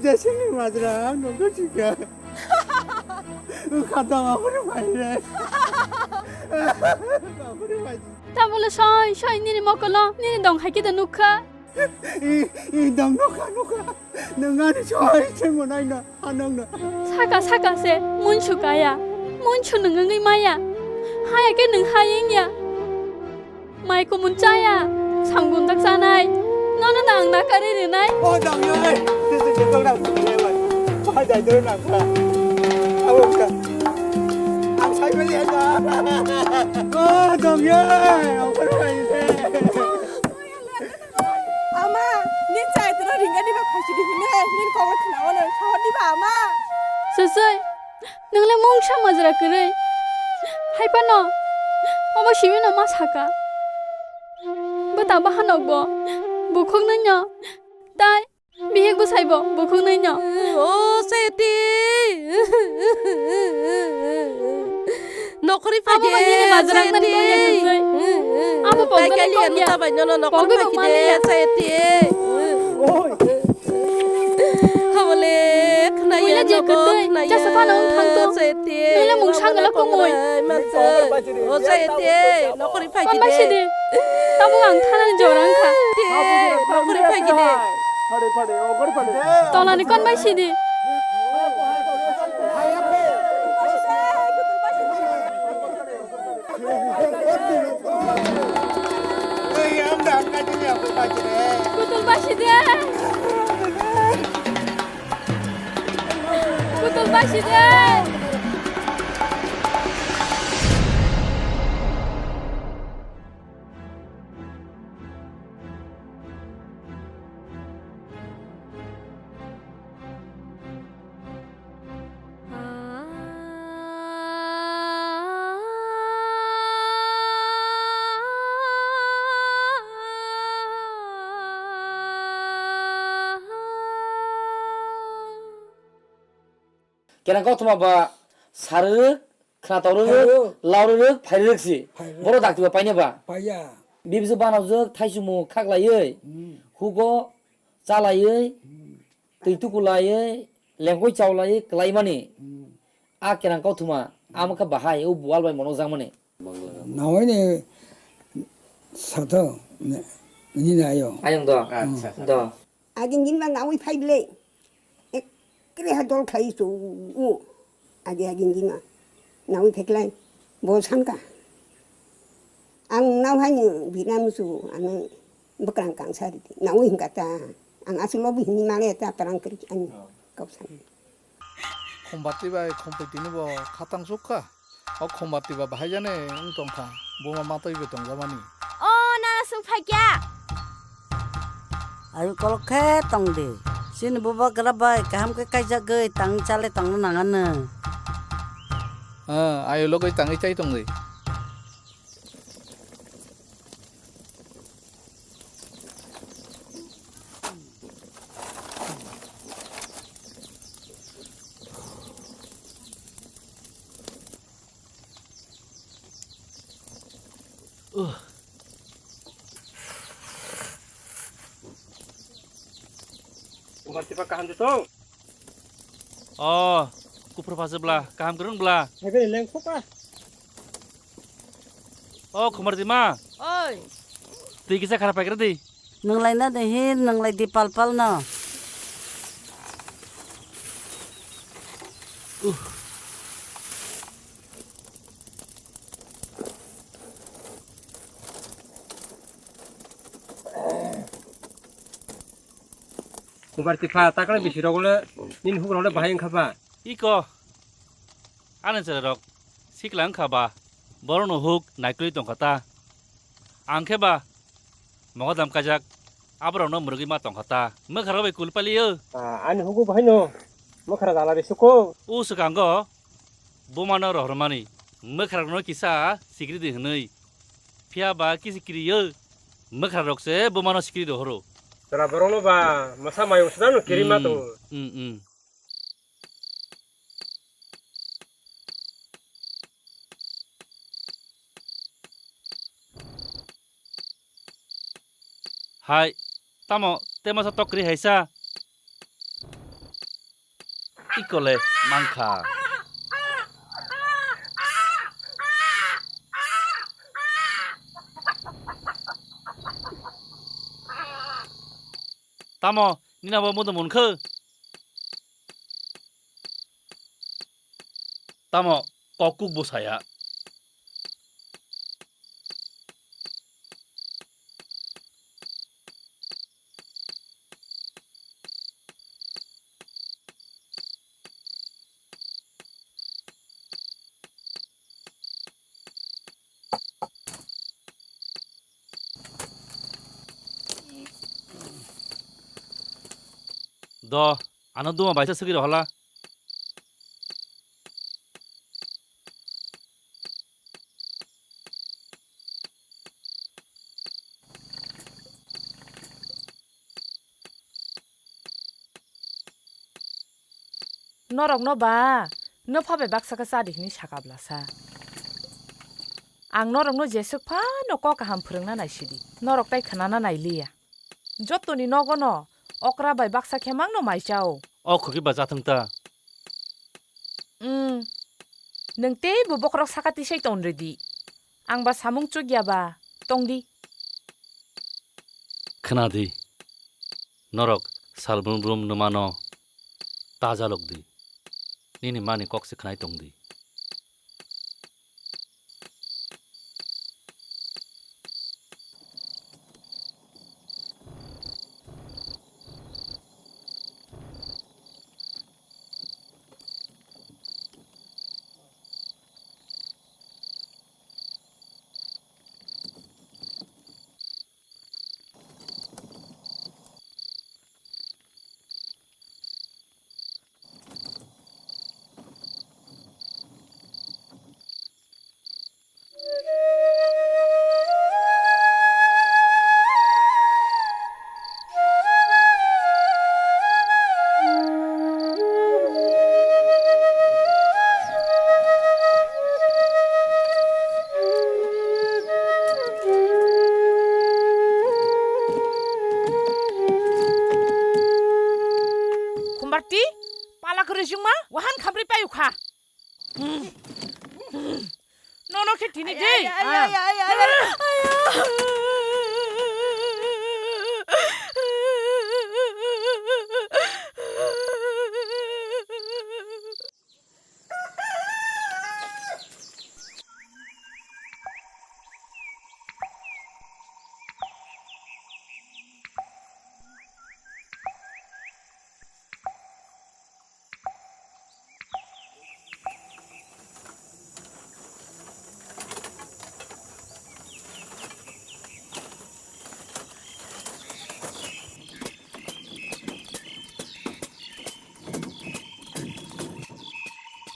Jesini majra ang nungkha chika. Kata aku ni pai re. Aku ni pai. Tabole soi soi nini mokolo nini dong hai kida nukha. I i dong nukha nukha. Nungani soi sengmo nai na anang na. Saka saka se munsu kaya. Munsu nungwi maya. Haya ke nung hayeng ya. Mai kumun chaya, samgun tak chanai. Nono nang na kari rinai. O dang yo ai. Sisi jebak na kule wai. Pai dai doi na ka. Awo ka. Ang sai beli aja. O dang yo ai. Ang perlu aja. Ama, ni chai tro ringa ni ba phaisi di hine, ni kong khna ono, sahor di ba ama. Sosoi. Nwngle mungsa majra kwrwi. Hai phano obo simi no ma saka. Bwta bahanok bo bukhuk nwnyo. Tai bihik bwsai bo bukhuk nwnyo. O Seti. Nokhori phai de, nini majra nani kongya Seti. Sosoi. Abo pogwi kaliya kongya. Nuta bai nono nokhori phai de, Seti. Oi. Habole, khwnaya. Buila je nogo, kwtwi, khwnaya. Jasa phano wng thang tong. Sete, nwngla mung rama sangala na kongoi. Kongoi manse. O Sete, nokhori phai kide. Kon bai sidi. Tabuk ang thanani jora wngkha. Sete, nokhori phai kide. Phade, phade, ogor phade. Tolani kon bai sidi. Kutul basi de. Kutul basi de. Kenang kothoma ba sarwrwk, khwnatorwrwk, laurwrwk, phairwrwk si. Phairwrwk. Boro dakti ba paina ba. Paiya. Bibisi banajwk, thaichumung khaklaiwi, hmm, hugo chalaiwi, hmm, twi tukulaiwi, lengkoi chaulaiwi kwlaimani. Hmm. A kenang kothoma, hmm, amo khe bahai, o buwal bai monokjakmani. Nawaini sato, ne, nini ayo. Ayang do. Hmm. Acha, acha. Do. Agin gin ma nawi phai ble. Ekkere ha dol khlai su u. Agi agin gin ma. Nawi pheklai. Bo sanka. Ang nau hai ni binam su anu bekrang kang sari. Nawi hingka ta. Ang asu lobu hini male ta perang krik ani. Oh. Kau sani. Khombati bai khompui tini bo khatang sukha. O khombati ba bahai jani wng tongkha. Buma matwi bo tongjakmani. O nana sung phaikya. Ayu kolok khe tong di. Chini bubagra bai kaham khe kaijagwi tang chale tongna nangano. Ah, ayu logwi tangwi chai tong di. Bukan tiba kaham jotong. Oh, kuphur phaswk bla, kaham kwrwng bla. Hai khe lengkho ka. Oh, Khumar Dima. Oi. Twi kisa khara paikra di. Nwnglai na de hi, nwnglai di pal pal no. Uh. Bubar tipha, takle bisi rok le, nini huk rok le bahai wngkha ba? Iko. Ani chwrairok sikla wngkha ba, borokno huk naikolwi tongkha ta. Ang khe ba mogodam kaijak, aborokno mwrwgwi ma tongkha ta. Mwkharok bai kul paliyo. Ah, ani hugo bo haino mwkhara jala risuko. O swkango bumano rohormani mwkharokno kisa sikri di hwnwi. Phiya ba kisi kiriyo, mwkharok se bumano sikri rohoro. Chwla borokno ba mwsa mayung swdano kirima tongo. Hmm, hmm. Hai, tamo tei masa tokri haisa? Ikole mankha. Tamo nina bo mudo munkhe? Tamo kok kuk bo saya. Do, ano duma baisa sugiro hala. Norokno ba, nopha bai baksa khe cha di hwnwi saka bwlasa. Ang norokno jeswk phano kok kaham phwrwngna naisidi, norok tai khnana nailiya. Jotoni nogono okra bai baksa khe mangno mai chao. O khoki ba jathwng ta. Umm, nwng teibo bokhorok saka tisai tonrwdi. Ang ba samung chukya ba tongdi. Khna di, norok sal brum brum nwmano ta jalok di, nini mani kok se khnai tong di. Khumbarti, pala kwrwi chwngma, wahan khamri payu kha. Nono khe tini de.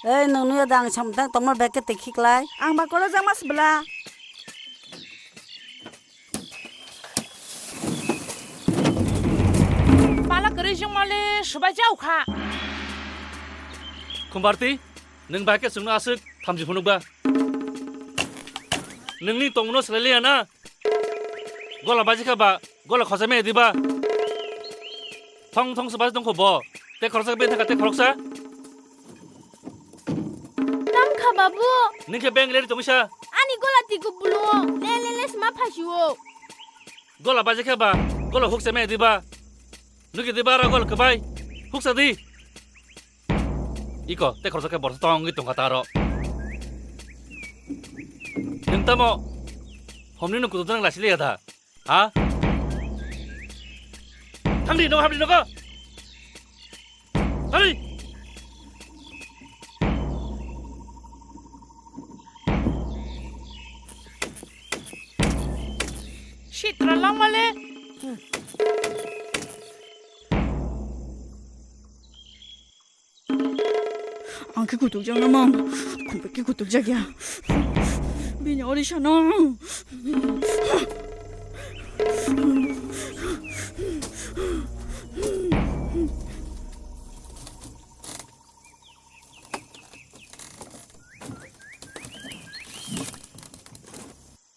Ei, nwng nuya da ang samtang tongma bag khe twi khiklai. Ang ba koro jang mas bwla. Pala kwrwi jwngmale swbai ja ukha. Khumbarti, nwng bai khe chwngno aswk thamchi phunukba? Nwngni tongmano swlailiya na? Gola baji kha ba, gola khosai maya diba? Thong thong se baji tongkho bo. Te khoroksa beng thangkha, te khoroksa. Tamkha babu. Ningkhe beng leri tongsa. Ani gola tiko bulu. Le le le sma phasio. Gola baji khe ba, gola hukse me diba. Nuki diba ra gol kbai. Huksa di. Iko, te khoroksa khe borsa tongwi tongkha taro. Nung tamo homni nung kudu dang lasili ya da. Ha? Thangdi, nogo hamdi, nogo. Thangdi. Itra langmale. Ang khe kutukjak na mang. Khumbai khe kutukjak ya. Bini orisa no.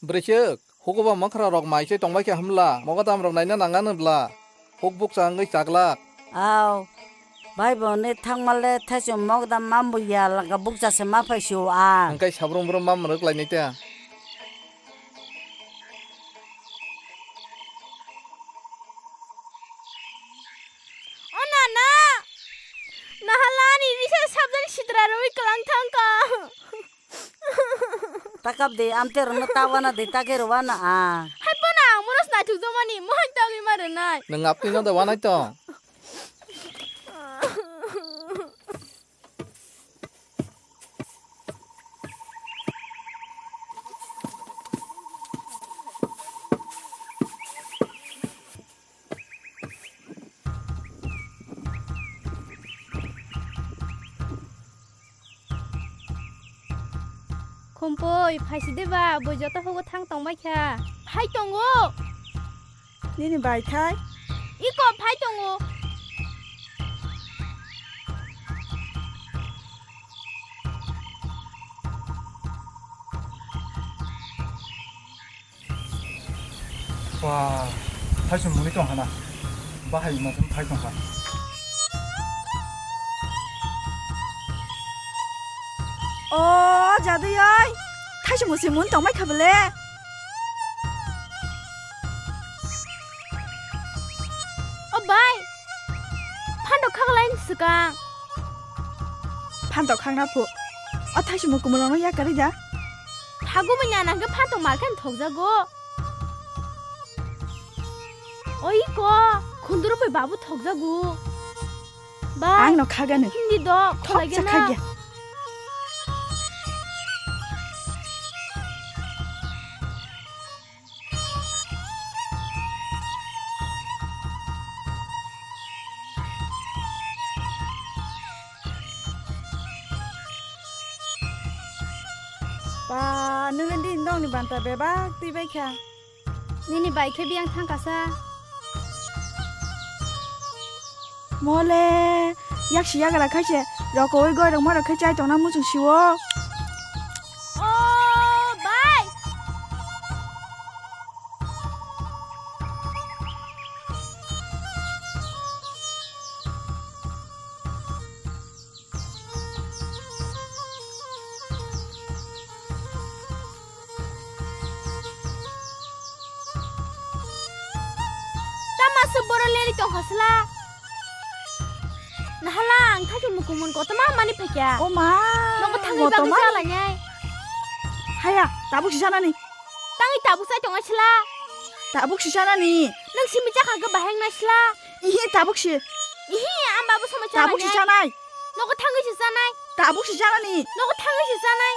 Bwrwichwk, hukuba mwkhra rok mai se tongbai kha hwnla, mogodam rok naina nang anw bla, huk bukcha wngwi chaglak. Aw, bai bo ne thangmale thaichung mogodam mambo ya laka bukcha se ma phai sio a. Hwnkhe sabrum brum mam rwk lainai ta. O nana, nahalani risa sabjani sitra rwi kwlang thangkha. Takap de, amte rwno ta wana de, ta khe rw wana a. Hai phano ang monos naithok jomani, mohai togwi ma rwnai. Nwng apni no da wanai tong. Khumpui, phaiside ba, bui joto hugo thang tongbai kha. Phai tongo. Nini bai khai? Iko phai tongo. Wah, thaisung muni tong hana. Bahai ma phai tong kha. O jadui oi, thaisung musi mun tong mai kha bele. O bai, phando khaklai swkang. Phando khakna phu. O thaisung mukumulongno yakarwi da. Phagumui nana hwnkhe phantok mar khe thokjago. Oi ko, khunduru bai babu thokjago. Bai, ang no khagano. Hindi do, thok kholai cha gana. Khagya. Ba, nini din dongni banta bebak twi bai kha. Nini bai khe biyang thang kasa. Mole, yaksi yagra khai se, rokowi goi rok ma rok khai chai tongna muchung siwo. O bai. Tama se boro leri tong khasla. Nahala ang thaki mukumun kotoma mani phekya. O ma, nogo thangwi bagwi kotoma? Chalai nai. Haya, tabuk si sanani. Tangwi tabuk sai tong sla. Tabuk si sanani. Nang simi chakha ga baheng na sla. Ihi tabuk si. Ihi, am babu sama chalai nai. Tabuk si sanai. Nogo thangwi si sanai. Tabuk si sanani. Nogo thangwi si sanai.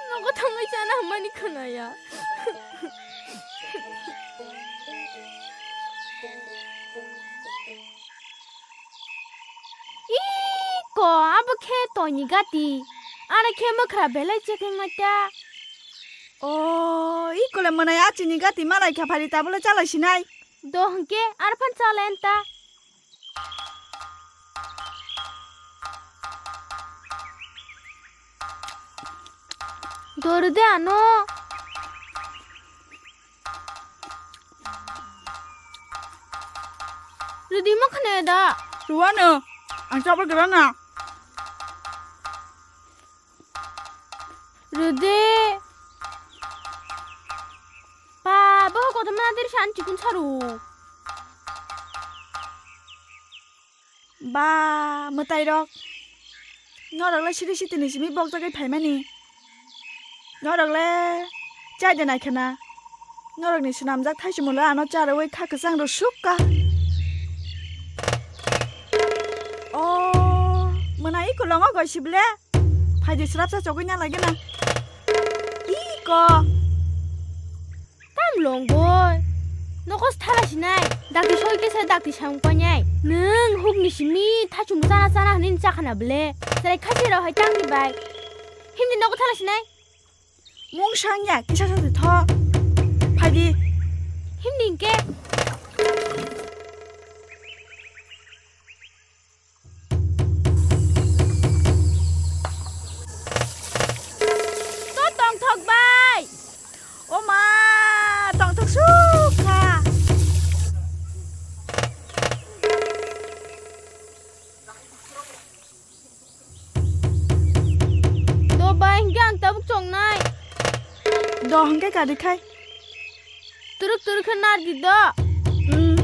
Nogo thangwi chana hwnmani khwnaya. Iko, abo khe toini gati. Ano khe mwkhra belai chekeng ta. O, iko le mwnai achini gati malai kha phari tabole chalai sinai. Do hwnkhe arphan chalai anta. Doru de ano. Rudi mo khne da. Ruwano. Ang chapel grana. Rwdi. Ba, bo kotorma nadir san chikun saru. Ba, mwtairok. Norok le siri sitini simi bokjagwi phaimani. Norok le chai de nai khena. Norokni swnamjak thaichumula ano charwi kha kwchang rw sukka. O, mwnai ikolongo goi sible. Phaidi srapsa chogwi na lagi na. Iko. Tam long boy. Nokos thala sinai. Dakti soi kesa dakti samung panai. Nung hukni simi thachum chana chana hwnwi chakhana ble. Serai khasi rok hai tangni bai. Himni nogo thala sinai. Mung sangya kisa sa tho. Phaidi. Himni ke. To tongthok bai. O ma, tongthok sukha. Do bai, hingke ang tabuk chongnai. Do hingke kari khai. Turuk turuk khe nardi do. Hmm.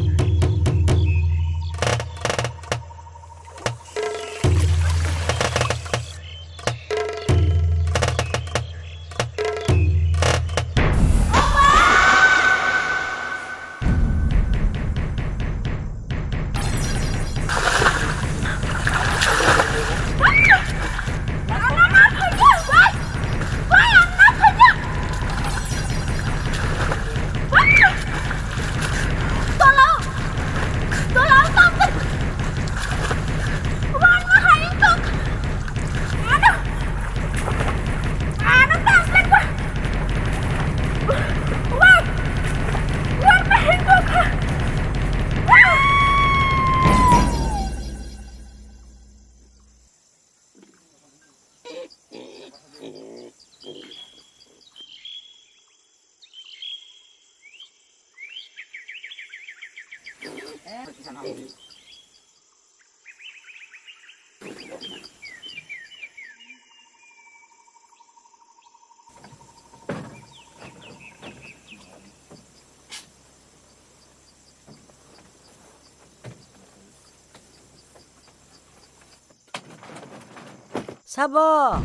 Sabo.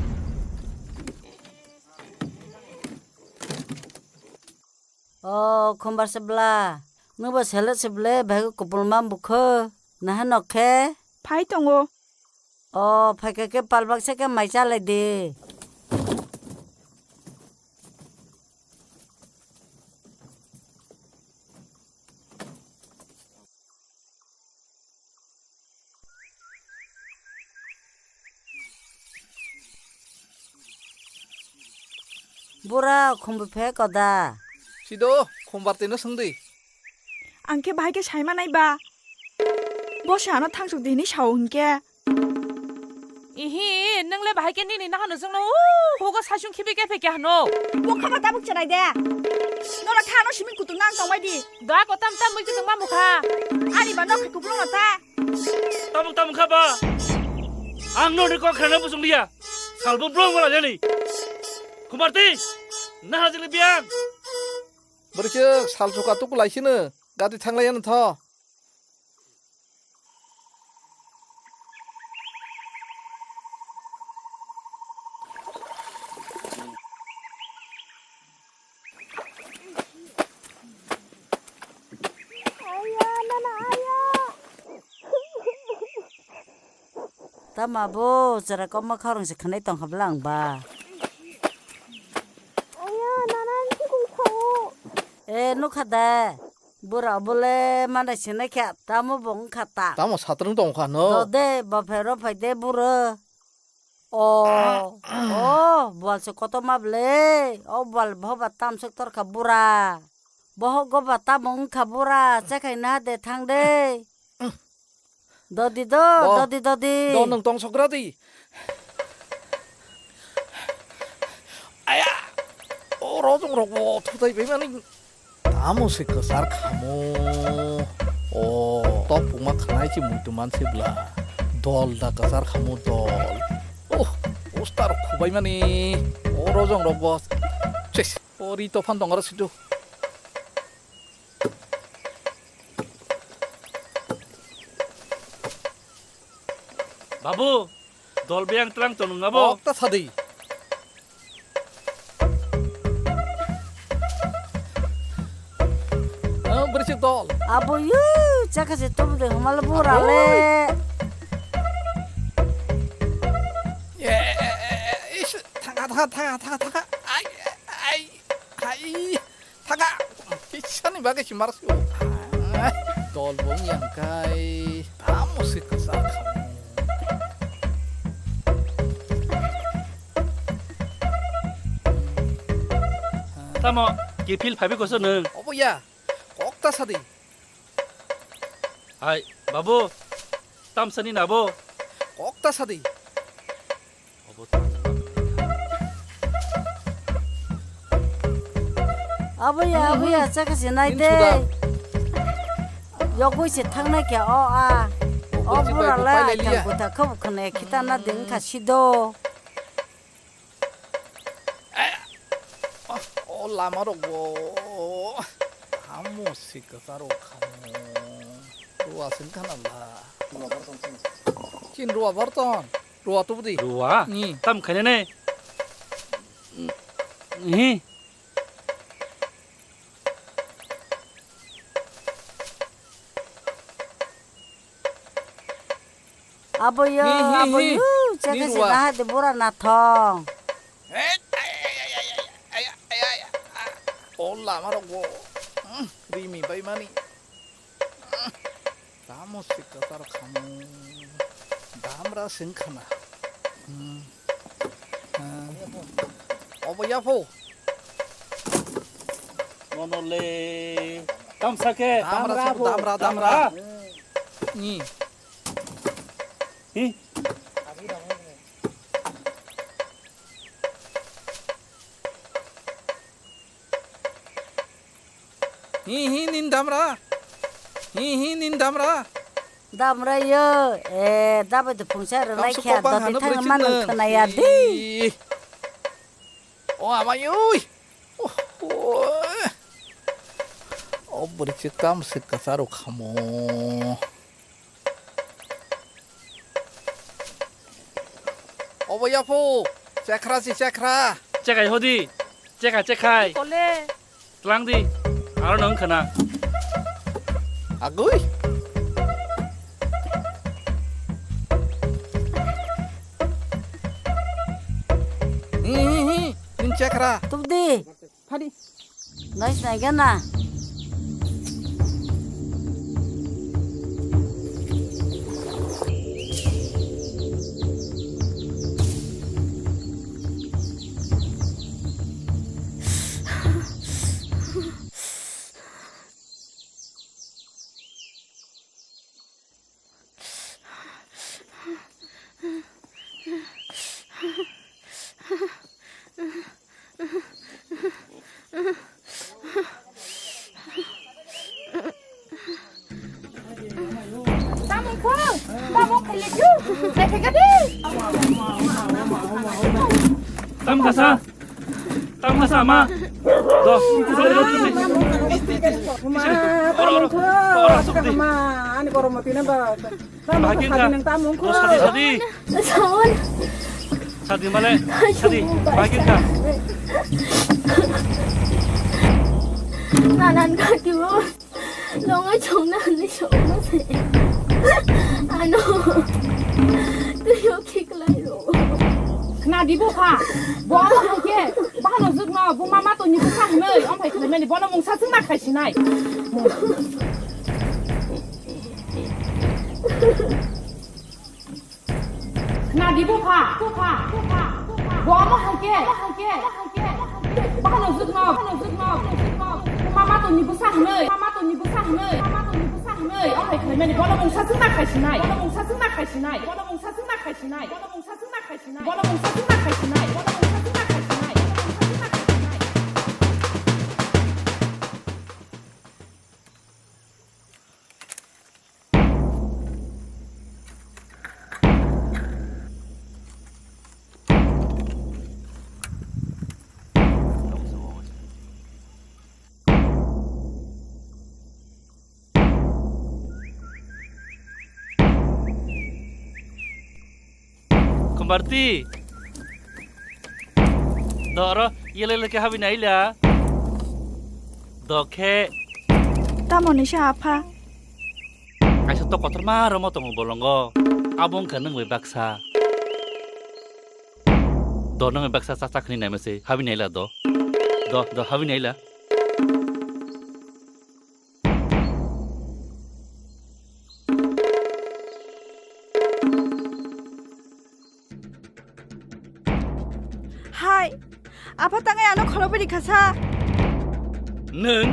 O, khumbar se bla. Nwbo selet se ble, bhai kupulma bukho. Naha nok khe? Phai tongo. O, phaikha khe palbak se khe mai chalai di. Bura khumbu phe koda. Sido, khumbar tino swngdi. Ang khe bahai khe saima nai ba. Bo se ano thangsok di hinwi sao hinkhe. Ihi, nung le bahai khe nini nahano chwngno, uh, hugo saichung khibi khe phe khe hano. Bo khama tabuk chenai de. Nora kha ano simi kutung nang tongbai di. Da ko tam tam mui kutung ma mukha. Ani ba nok kuplung ta. Tabuk tabuk kha ba. Ang noni kok khana busung liya. Salbo blong wala jani. Kumarti, naha jili biang. Bwrwi khe sal chuka tuku lai sino, gati thang lai ya nw tho. Tama bo chwrai kokma khorang se khwnai tongkha bwla ang ba. Aya, nana ang thikung sao. E, nukha da. Bura bole mana sinai kha, tamo bo wngkha ta. Tamo satrung tongkha no? Do de, bo phai ro phai de bura. O, o, bwal se kotorma bwle. O bwal bohoba tamsok torkha bura. Bohogo ba tamo wngkha bura, chekhai na de thang de. Dodi do, bo, dodi, dodi. Do nwng tong sokra di. Aya, o rojong rok bo thutai bai mani. Tamo se kwchar khamo. O, to puma khnai chi muitu man se bla. Dol da kwchar khamo dol. Oh, poster khubai mani. O rojong rok bo. Chis. O ri to phan tong aro situ. Babu, dol biyang tlang tong nung abo? Kok ta sadi. Oh, berisik dol. Abo yu, chakha se tum de humal bura le. Ye, is, thanga, thanga, thanga, thanga, thanga. Ai, ai, ai. Thaka, kisani bagwi si mar sio. Dol bo yang kai, tamo se kwsa khamu. Tamo, kiphil phaibi koso nung? Obo ya, kok ta sadi. Hai, babu, tamsani nabo? Kok ta sadi. Abo ya, abo ya, chakha se nai de. Yogwi se thangnai khe o a. O bura lai thang kuta khabu khne khita na ding kha sido. O lama rok bo. Amo se kwsa rok khamu. Ruwa sing khana la. Chin ruwa barton. Ruwa tubudi. Ruwa? Ni. Tam khainane. Hi. Abo yo, hi, hi, abo hi. Yo, chakha se ruwa. Naha de bura nathong. He, ay, ay, ay. O lama rok bo. Hmm, rimi bai mani. Tamo sikka tar khamu. Damra sing khana. Hmm. Ah. Obo yapho. Nono le. Tamsa khe. Damra, damra, damra. Ni. Hi. Hi hi nin damra. Hi hi nin damra. Damra yo. Eh, dabai de phungsa rwlai khe doti thang man khna ya di. O amai oi. O bwrwi se kam se kwcharo khamo. Obo yapho, chekra si chekra. Chekai hodi, cheka chekai. Kole. Tlang di, aro nang khana. Agui. Hi, hi, hi, nin chekra. Tubdi. Phadi. Nai sinai gana. Tamung kho, tamung khailekyo, naikhaikha di. Tam kasa. Tamo sa ma. Do. Oro, oro. Oro, sukti. Ma, ani goromo tine ba. Bagin ka. Sadi, sadi. Saun. Sadi male. Sadi. Bagin ka. Nanan ka kibo. Longai chongna ni chongna se. Ano. Tuyo khiklai ro. Khna di bupha. Bo ano hake. Bahano jukno bo mama to ni bwsa hwnwi. Omphai khna mani bono mungsa chwngna khai sinai. Khna di bupha, bupha, bupha, bupha. Bo omo hai khe, omo hai khe, omo hai khe. Bahano jukno, bahano jukno, jukno. Mama to ni bwsa hwnwi, mama to ni bwsa hwnwi, mama to ni bwsa hwnwi. Omo hai khlaimani bono mungsa chwngna khai sinai, bono mungsa chwngna khai sinai, bono mungsa chwngna khai sinai, bono mungsa chwngna khai sinai, bono mungsa chwngna khai sinai, bono mungsa chwngna khai sinai, bono mungsa chwngna khai sinai. Kombarti. Do oro yele leke habi naila. Do khe. Tamo ni sa apha? Kaisa to kotor ma romo tongo bolongo. Abo wngkha nwng bai baksa. Do nwng bai baksa cha cha khni naima se habi naila do. Do, do habi naila. Hai, apha tangai ano khorokbai rikha sa. Nwng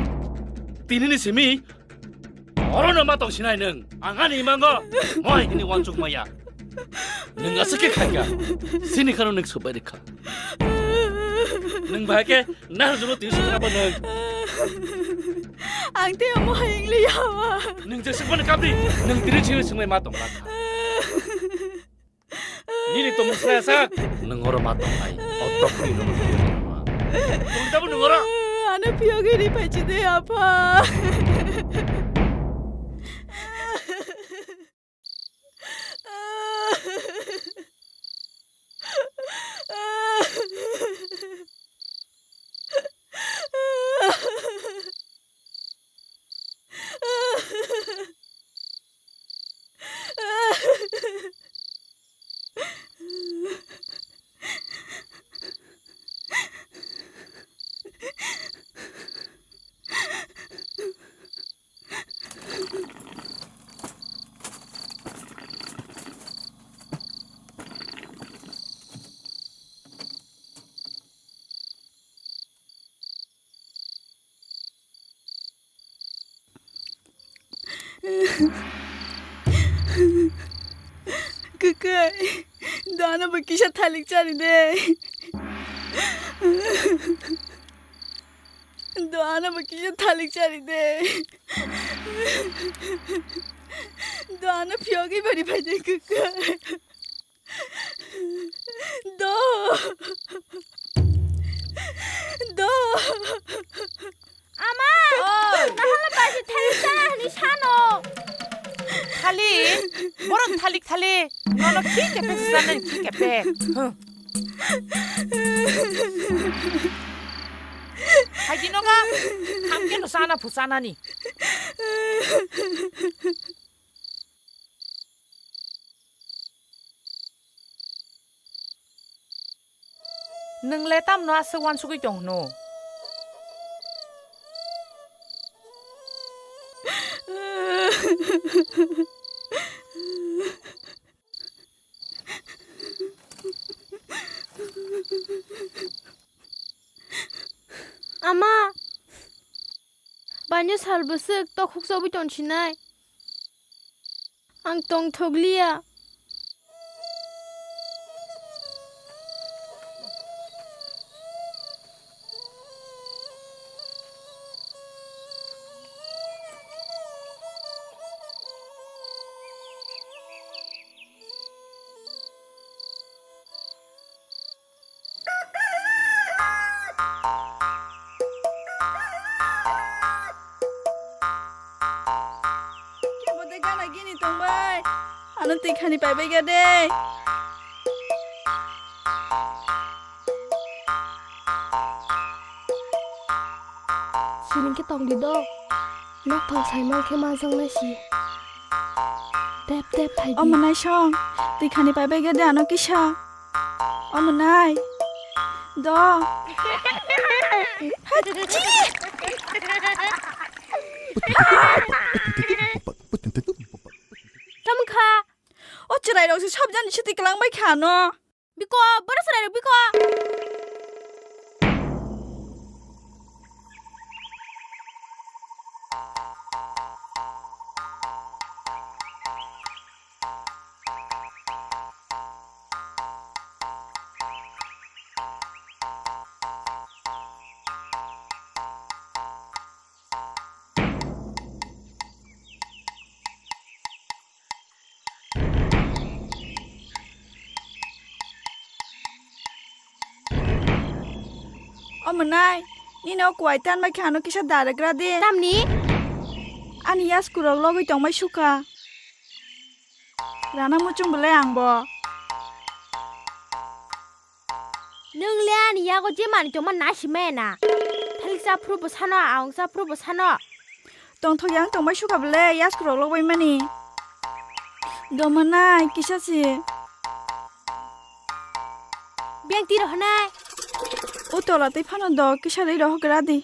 tini ni simi oro no ma tong sinai nwng. Ang ani imango moi hini wansuk maya. Nwng aswk khe khaika. Sini khano nwng subai rikha. Nwng bahai khe nahar juno tini sukha ba nwng. Ang tei omo hai wng liya. Nwng je sukmani kapri nwng tini sini sungmai ma tong lakha. Nini tongmung saya sa. Nwng oro ma tongnai. O tokni no. Tong dabu nwng oro. Ano phiyogwi ri phaichi de apha. Kwkwai, do ano bo kisa thalik chari de. Do ano bo kisa thalik chari de. Do ano phiyogwi bari phai de, kwkwai. Do. Do. Ama! Oi! Nahala baji thalik chana hwnwi sano. Thalik? Borok thalik thalik. Nono khi kepe sanani khi kepe. Huh. Hai di noga. Hamke no sana phu sanani. Nwng le tamno aswk uansugwi tong hwno? Ama, baino sal bwswk tokhuk chobwi tong sinai. Ang tongthok liya. Kebo de gana gini tongbai. Ano twi khani paibai ga de. Sining khe tong di do. Nok thang saimang khe manjaknai si. Tep tep thai di. Omo nai song, twi khani paibai ga de ano kisa. Omo nai. Do. Hachi! Tamo kha? O chwrai rok se sob jani se twi kwlang bai kha no. Biko, boro chwrai rok biko. O mwnai, nini o kuwai tan bai khe ano kisa daragra de. Tamni? Ani yasku rok logwi tongmai sukha. Rana muchung belai ang bo. Nwng le ani yago je manwi tongma nai si maya na. Thalik cha phuru bwsano, aung cha phuru bwsano. Tongthok yang tongbai sukha bwle, yasku rok logbai mani. Domanai kisa si. Beng tiro hwnai. O tola tei phano do kisa rwi rohok gra di.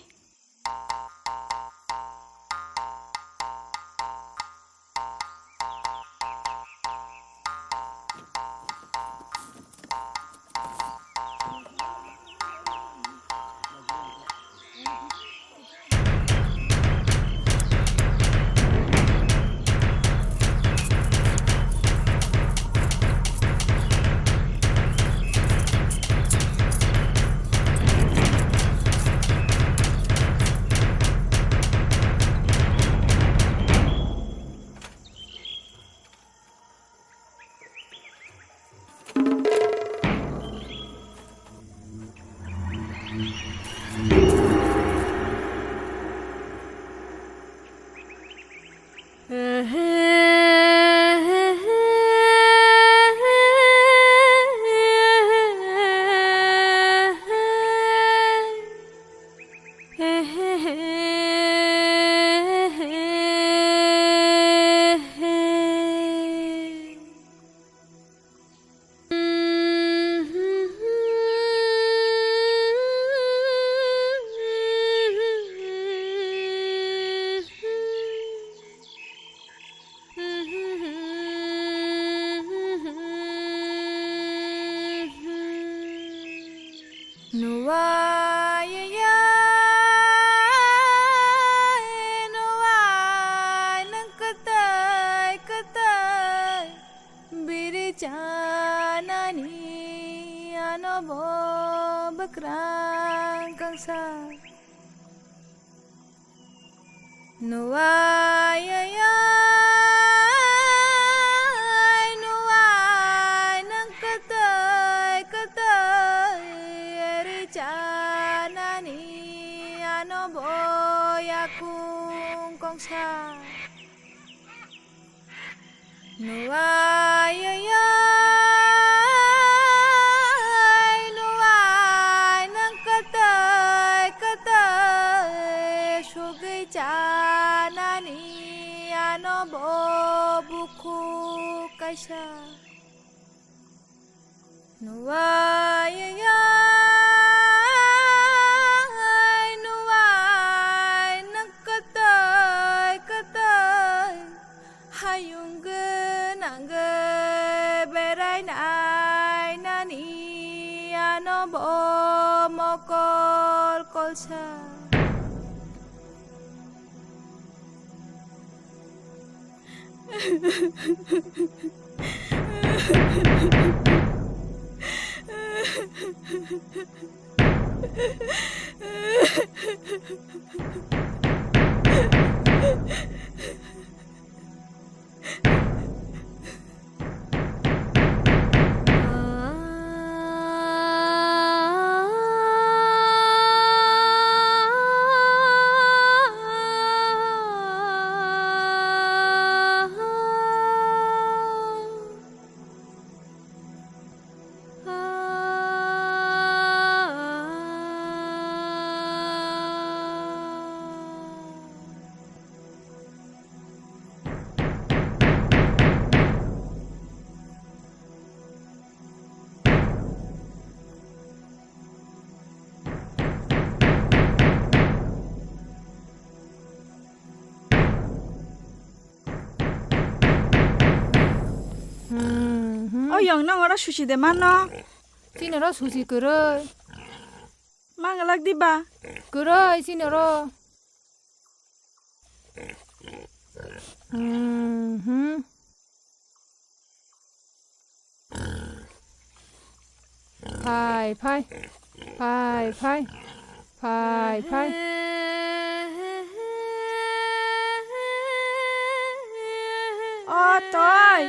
Nuwai, nuwai, nwng kwtwi, kwtwi biri chanani ano bo bwkrang kangsa. Nuwai, nuwai, nwng kwtwi, kwtwi ri chanani ano bo yakung kongsa. Nuwai, nuwai, nwng kwtwi, kwtwi sugwi chanani ano bo bukhuk kaisa. Nuwai, nuwai, nwng kwtwi, kwtwi hayung gwnang berai nai nani ano bo mokol kolsa. Mhm. O yong nang oro susi de mano. Chini oro susi kwrwi. Mangalak diba? Kwrwi chini oro. Mhm. Phai, phai. Phai, phai. Phai, phai. O, toi.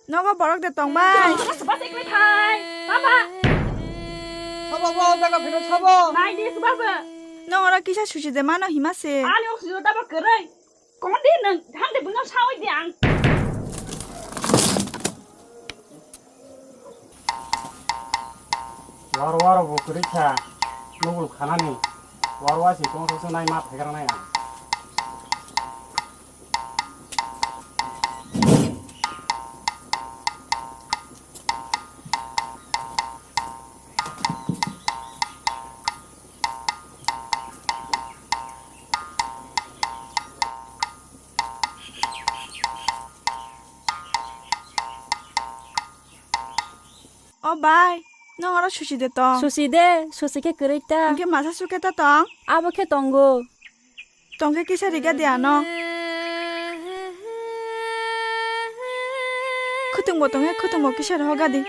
Nogo borok de tong bai. Sabo, sabo, sabo. Nai di, sabo, sabo. Nong oro kisa susi de mano hima se. Ani oxygen tabo kwrwi. Kon di nwng, thang di, buino sawi di ang. War war bo kwrwi kha, nugul khanani. War wa si tong tong se nai ma phaigra nai ang. O bai, nwng oro susi de tong? Susi de, susi khe kwrwi ta. Hwnkhe masa sukhe ta tong? Abo khe tongo. Tongkhe kisa riga di ano. Khutungbo tongkhe khutungbo kisa rohoga di.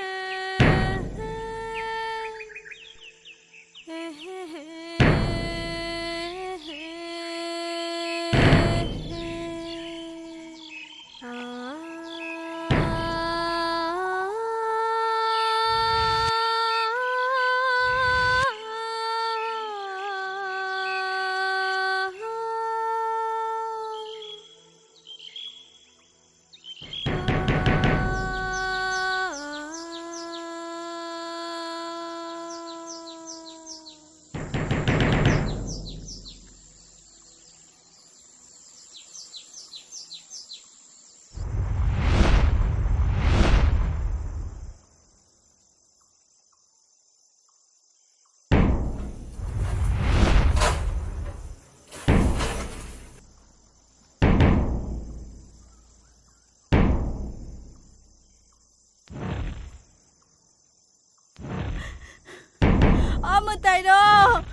O mwtai rok,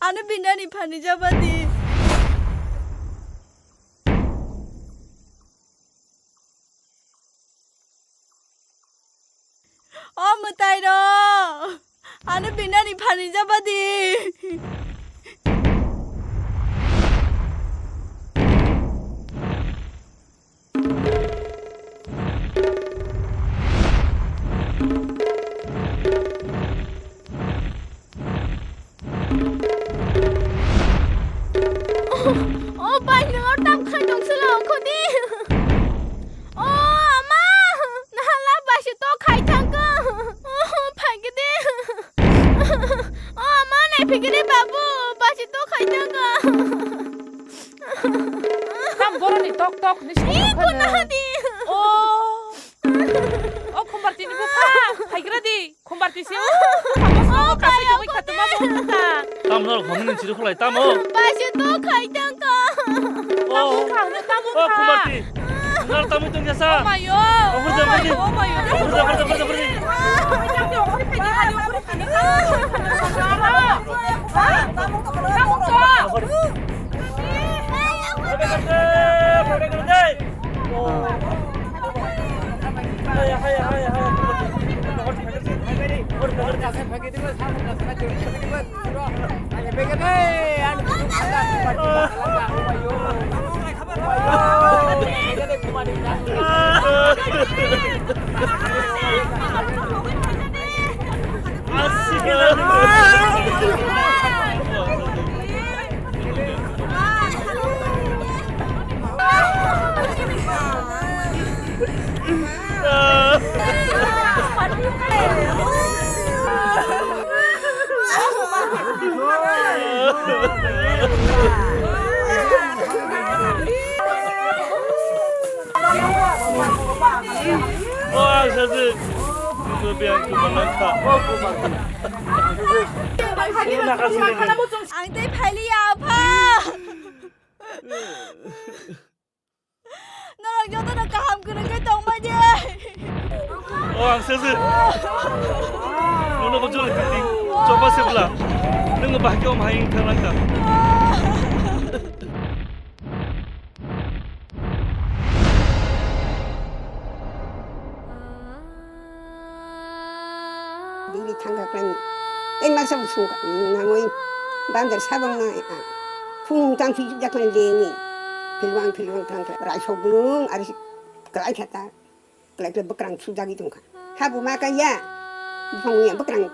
ano binani phani jabadi. O mwtai rok, ano binani phani jabadi. O bai, nwng oro tam khai tong sila ongkho di. O ama, nahala bai se to khai thang kha. O phaikhe di. O ama, nai phaikhe di babu, bai se to khai thang kha. Tam boroni tok tok ni song. Ih, khuna di. O. O khumbar tini bupha, phaigra di. Khumbar tisi o. Khumbar tisi o, kasai jogoi khatuma bo ta. Tam norok hongni chiri khulai tamo. Bai se to khai thang kha. O. Tamo kha, tamo kha. O khumbar ti. Ngar tamo tong jasa. O mayo. O burja burji. O mayo. O burja burja burja burji. O, ang sajik. Ang sajik. Ang tei phailiya, apha. Norok jotono kaham kwrwngkhe tongbai di. O, ang sajik. Nono bo jolai titi. Choba sebla. Nwngo bahai khe om hai wngkha langkha. Bini thangkha khlai, tei masa bo sung nangwi bandar sabang na, ah, phung tang phi jak khlai de ni, philwang philwang thang khlai, rai sok blung ari klai kha ta, klai khlai bwkrang sujagwi tong kha. Habo ma kaiya, buphang ya bwkrang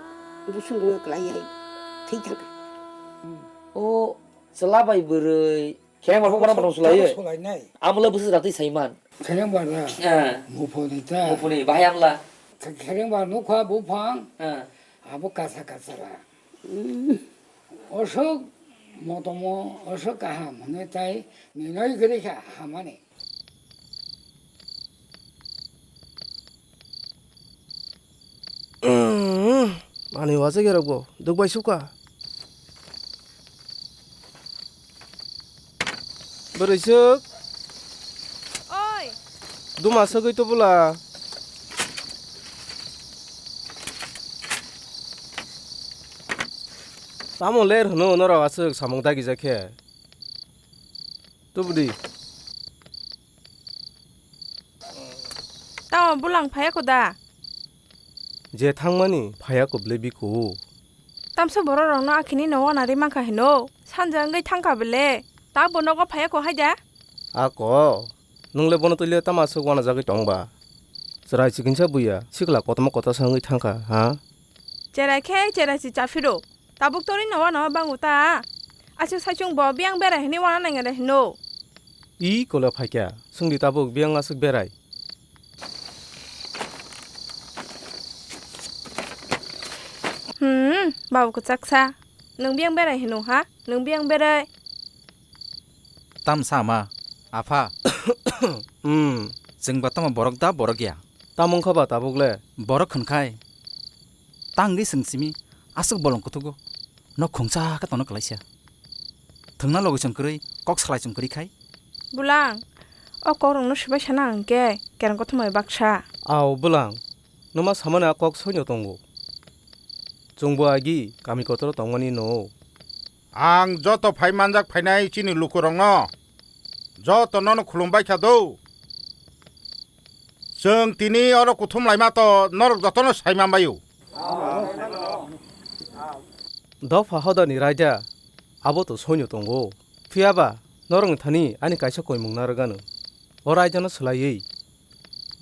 busu no klai ya, thwi thang kha. O chwla bai bwrwi. Khereng bar phano bono sulai. Abo sulai nai. Amo le bwswk jatwi saiman. Khereng bar na. Eh. Muphuni ta. Muphuni, bahai amla. Khereng bar nukha buphang. Eh. Abo kasa kasa la. Osok motomo, osok kaham hwnwi tai ninoi kwrwi kha hamani. Ani wacha gerok bo duk bai suka. Bwrwi swk. Oi. Duma swgwi tubula. Tamo ler hwno norok aswk samung dagijak khe. Tubudi. Tamo bulang phaiya ko da? Je thangmani phaiya ko bwle biko. Tamsa borok rokno akhini no wana ri mankha hino. Sanja wngwi thangkha bwle. Ta bo nogo phaiya ko hai da? Ako, nwngle bono twile tama aswk wana jagwi tong ba? Chwrai chikinsa buya, sikla kotorma kotorsa wngwi thangkha, ha? Cherai khe cherai si chaphiro. Tabuk tori no wana bangu ta. Aswk saichung bo biyang berai hini wana nangya da hino. I kola phaikya, swngdi tabuk biyang aswk berai. Hmm, babu kwchaksa. Nwng biyang berai hino ha? Nwng biyang berai. Tamsa ma, apha. Hmm. Chwng ba tamo borok da borok ya? Tamo wngkha ba tabuk le? Borok hwnkhai. Tangwi chwng simi aswk bolong kuthugo. No khungsa khe tono kwlaisa. Thwngna logi chwng kwrwi, kok salai chwng kwrwi khai. Bulang, o kok rokno swbai sana hwnkhe kereng kothomai baksa. Ao bulang, nwma samani a kok soino tongo. Chwngbo agi kami kotoro tongmani no. Ang joto phai manjak phainai chini lukurokno, joto nono khulumbai kha do. Chwng tini oro kuthum laima to norok jotono sai manbaio. Dopha hodani raida abo to soino tongo. Phiya ba norokni thani ani kaisa koimung narwgano. O raidano swlaiwi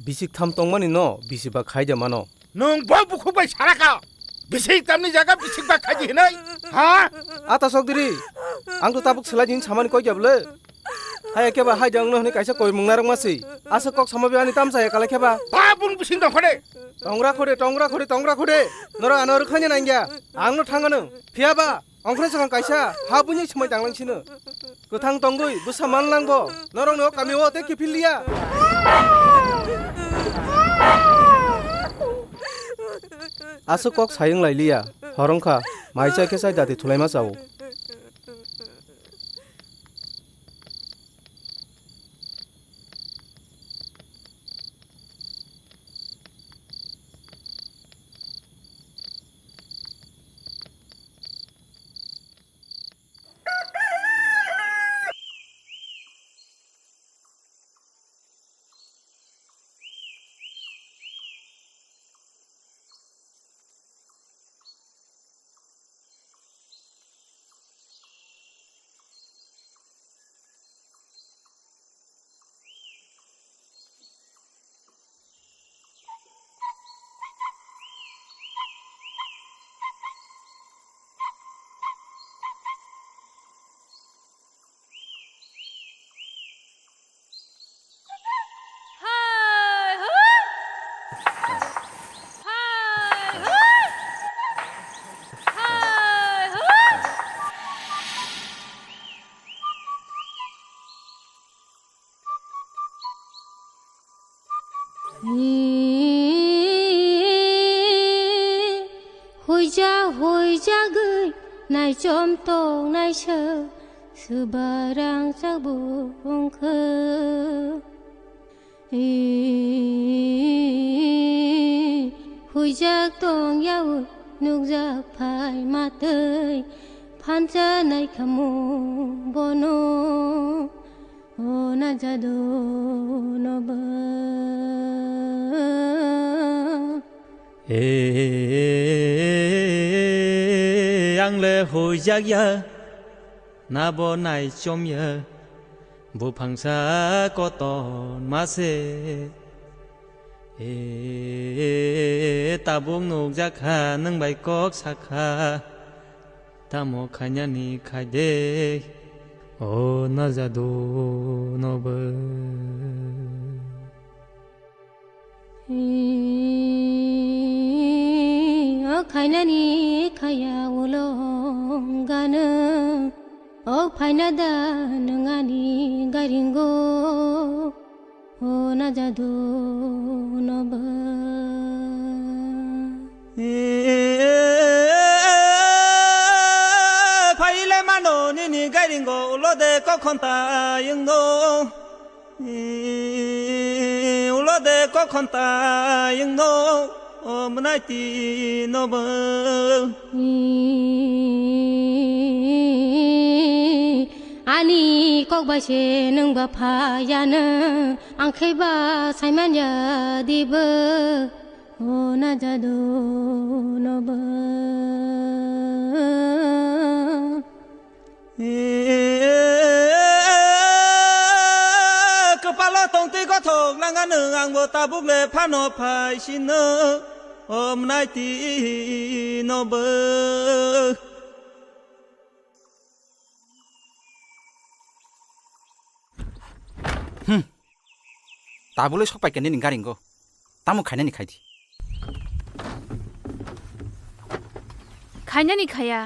bisik tham tongmani no bisi ba khai de mano. Nwng bo bukhuk bai sara kha. Bisik tamni jaga bisik ba khai di hinwi. Ha? Ata sok diri. Ang to tabuk swlai din samani koi kya bwle. Hai khe ba hai de ang no hwnwi kaisa koimung narwk ma si. Asa kok sama bi ani tamsa ya kala khe ba. Ba bung bising dong khode. Tongra khode, tongra khode, tongra khode. Norok ano rwkhaina nangya. Ang no thangano. Phiya ba. Ongkhorwi swkang kaisa ha buini swmai tanglang sino. Kwthang tongwi bwsa manlang bo. Norokni o kami o tei kiphil liya. Aswk kok sayung lai liya. Hor wngkha, mai chai khe chai dati thulaima chao. Huija huijagwi naichom tong naisa, swbarang chabung khe. Huijak tong yaui nukjak phai matwi, phansa naikhamu bono. O na jadu no ba. E, ang le huijak ya, na bo naichom ya, buphangsa koton mase. E, tabuk nukjak kha, nwng bai kok sakha. Tamo khainani khaide, o na jadu no ba. O Khainani khaya ulo gana, o phaina da nwng ani gairingo, o na jadu no ba. Phaile mano nini gairingo ulo de kokhonta yungno. Ulo de kokhonta yungno, o mnaiti no ba. Ani kok bai se nwng ba phayana, ang khe ba saiman ya di ba, o na jadu no ba. Kwpalo tongtwi gothok nangano, angbo tabuk le phano phai sino, o mnaiti no ba. Hmm. Tabuk le sok pai khe nini gairingo. Tamo khainani khai di. Khainani khaya,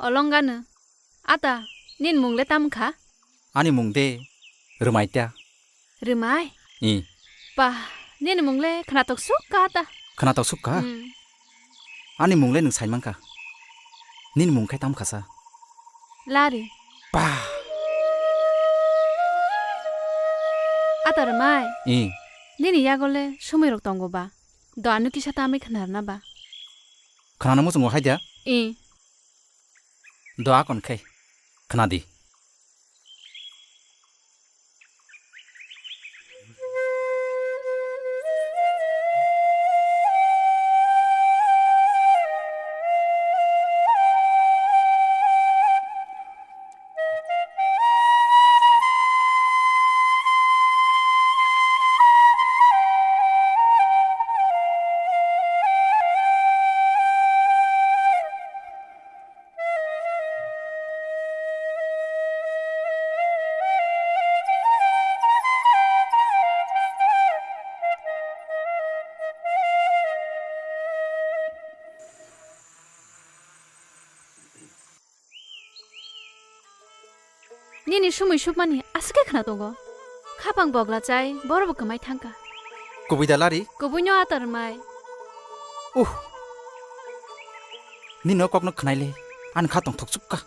olongano. Ata, nini mung le tamo kha? Ani mung de Rwmaita. Rwmai? I. Ba, nini mung le khnatok suk kha ta. Khnatok suk kha? Hmm. Ani mung le nwng sai man kha. Nini mung khe tamo kha sa? Lari. Ba. Ata Rwmai? I. Nini yago le sumui rok tongo ba? Do ano kisa tamwi khna rwna ba? Khna no muchungo hai da? I. Do akon khe khna di. Nini sumui sukmani aswk khe khna tongo. Khapang bogla chai, borok bo kwmai thangkha. Kubui da Lari? Kubui no Ata Rwmai. Uh. Nini o kokno khnaile, ani kha tongthok chukka.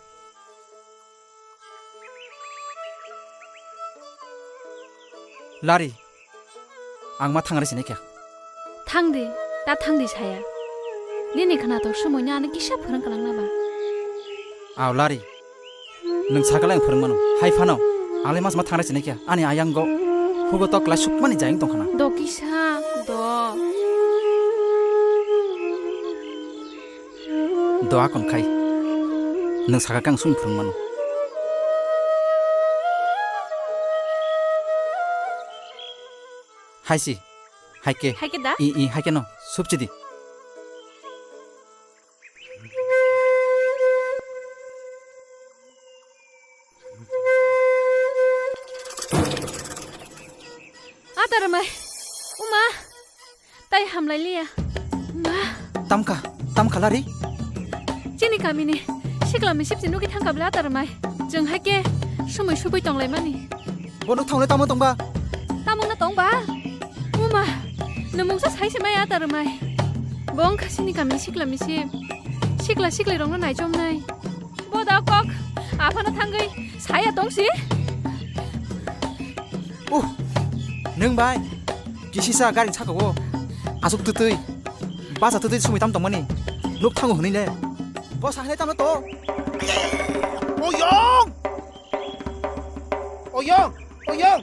Lari, ang ma thangri sinai kha. Thangdi, ta thangdi saya. Nini khnatok sumui no ano kisa phwrwng kwlangna ba? Aw Lari, nwng sakala ang phwrwng mano. Hai phano, ang le mas ma thangri sinai kha. Ani ayang go, hugo tok lai sukmani jayung tongkhana. Do kisa, do. Do akon khai. Nwng saka khe ang sumui phwrwng mano. Hai si, hai khe. Hai khe da? I, i, hai khe no, supchi di. Ata Rwmai, uma, tai hamlai liya. Ma. Tamkha, tamkha Lari? Chini kamini sikla misip si nugi thangkha bla Ata Rwmai. Chwng hai khe sumui subui tonglaimani. Bo nuk thangle tamo tongba? Tamo na tongba? Uma, nwng mungsa sai se mai Ata Rwmai. Bo wngkha chini kamini sikla misip. Sikla siklai rokno naichomnai. Bo da kok aphano thangwi saya tongsi. Uh, nwng bai kisisa gari saka o asuk twtwi basa twtwi sumui tam tongmani nuk thango hwnwi le. Bo sa hwnwi tamo to. Oyong! Oyong! Oyong!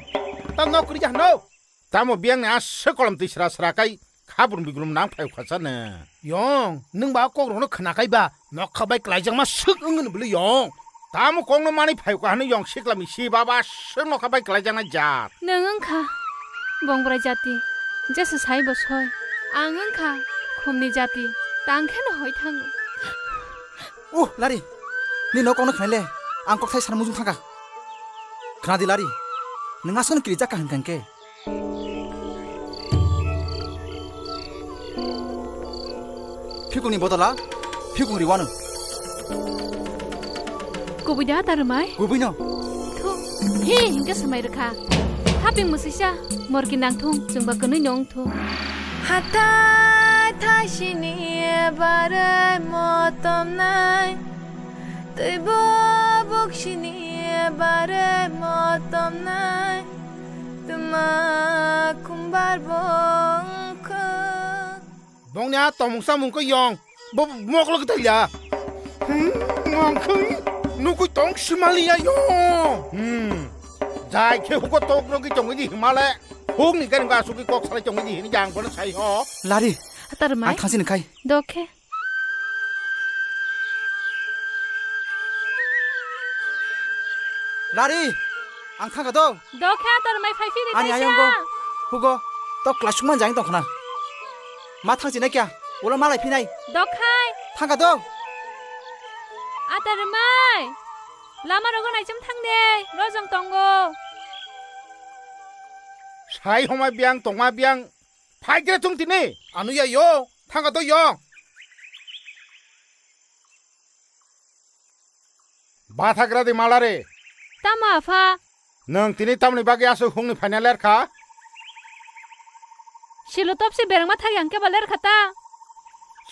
Tam nok kuri jahno. Tamo biyang ni aswk kolom twi sra sra kai khabrum bigrum nang phai kha sa ne. Yong, nwng ba kok rokno khna kai ba nokha bai klai jakma swk wng ni bwlwi yong. Tamo kok no manwi phai kha hwnwi yong sikla mi si baba aswk nokha bai klai jaknai jat. Nwng wng kha bongbrai jati, jesa sai bo soi. Ang wng kha khumni jati, tang khe no hoi thango. Uh, Lari, ni nok kokno khnai le, ang kokthai sana mujung thangkha. Khna di Lari, nwng aswkno kirijak kha hwnkha hwnkhe. Phikungni bodola phikung riwano. Kubui da ta rwmai? Kubui no. Thu. He, hingke swmai rwkha. Haping mwswisa, morki nangthung, chwngba kwnwi no wngthung. Hatai thaisini bare motomnai, twibo buksini bare motomnai, tuma khumbar bongkha. Bongni a tomung samung khe yong. Bo moklo khe thaiya. Hmm, mangkhai nukui tong simaliya yo. Hmm. Jai khe huko tok rogwi tongwi di himale. Hukni gari ga sugwi kok salai tongwi di hini jang bono sai ho. Lari. Atar mai. Ang thangsi nang khai. Dokhe. Lari. Ang thangka do. Dokhe atar mai phai phiri Ani kaisa. Ayong go. Hugo. Tok kelasukman jang tongkhna. Ma thangsi na kya? Ulo malai phinai. Dokhai. Thangka do. Atar mai. Lama rogo naichum thang de. Rojong tongo. Sai homa biang tongma biang. Phai kre chung tini. Anu ya yo. Thangka do yo. Bathagra di malare. Tamo apha? Nwng tini tamni bagwi aswk hungni phaina lerkha? Silo topsi berengma thagi ang keba lerkha ta.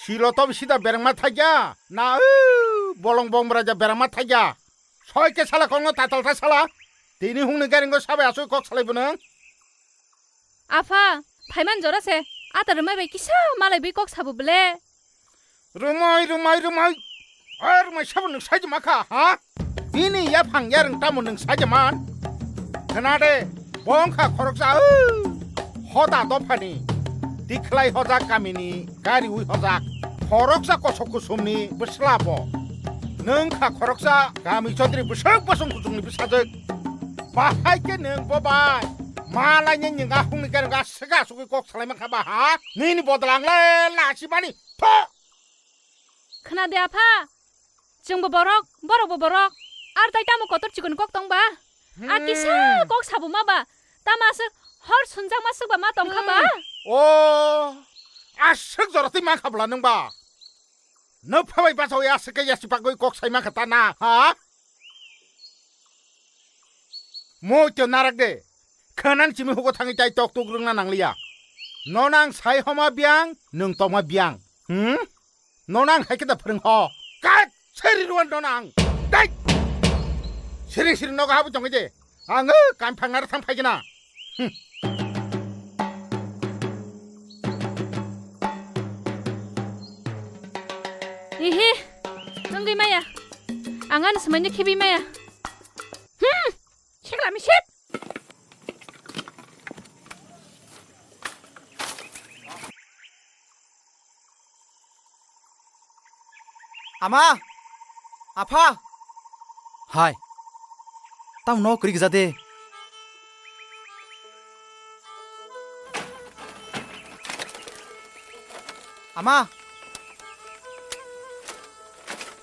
Silo topsi da berengma thagya? Na, u, bolong bong braja berengma thagya. Soi ke sala kongno tatal ta sala. Tini hungni garingo sabai aswk kok salai bo nwng? Apha, phaiman jora se, ata rwmai bai kisa malai bai kok sabo bele. Rwmai, rwmai, rwmai. Ai, rwmai sabo nwng sai ma kha, ha? Bini yaphang yarwng tamo nwng sai man? Khna de, bo wngkha khoroksa, o, hoda dophani. Tikhlai hojak kamini, gari ui hojak. Khoroksa kosok kusumni bwsla bo. Nwng kha khoroksa kami chodri bwswk bosong kuchungni bwsajwk. Bahai khe nwng bo bai. Ma lainai nwng a hungni kereng aswk asugwi kok salai mankha ba ha? Nini bodol ang le lachimani. Tho! Khna de apha. Chwngbo borok, borokbo borok. Ar tai tamo kotor chikon kok tong ba? A kisa Hmm. kok sabo ma ba? Tamo aswk hor sunjak ma swk ba ma tong kha ba? Hmm. O, aswk jora twi mankha bwla nwng ba? Nwng phabai bachawi aswk khe yasi bagwi kok sai mankha ta na, ha? Moi to narak de. Khanan chimi hugo thangwi tai tok tok rwngna nangliya. Nono ang sai homa biyang, nwng tongma biyang. Hmm? Nono ang hai khe da phwrwng ho. Kat seri ruan nono ang. Dai! Siring siring nogo habwi tongwi de. Ang o kam phangna thang phai gana. Hmm. Ihi, nungwi maya. Ang ano swmaino khibi maya. Hmm. Sikla misip. Ama! Apha! Hai. Tamo no kwrwi gwja de. Ama!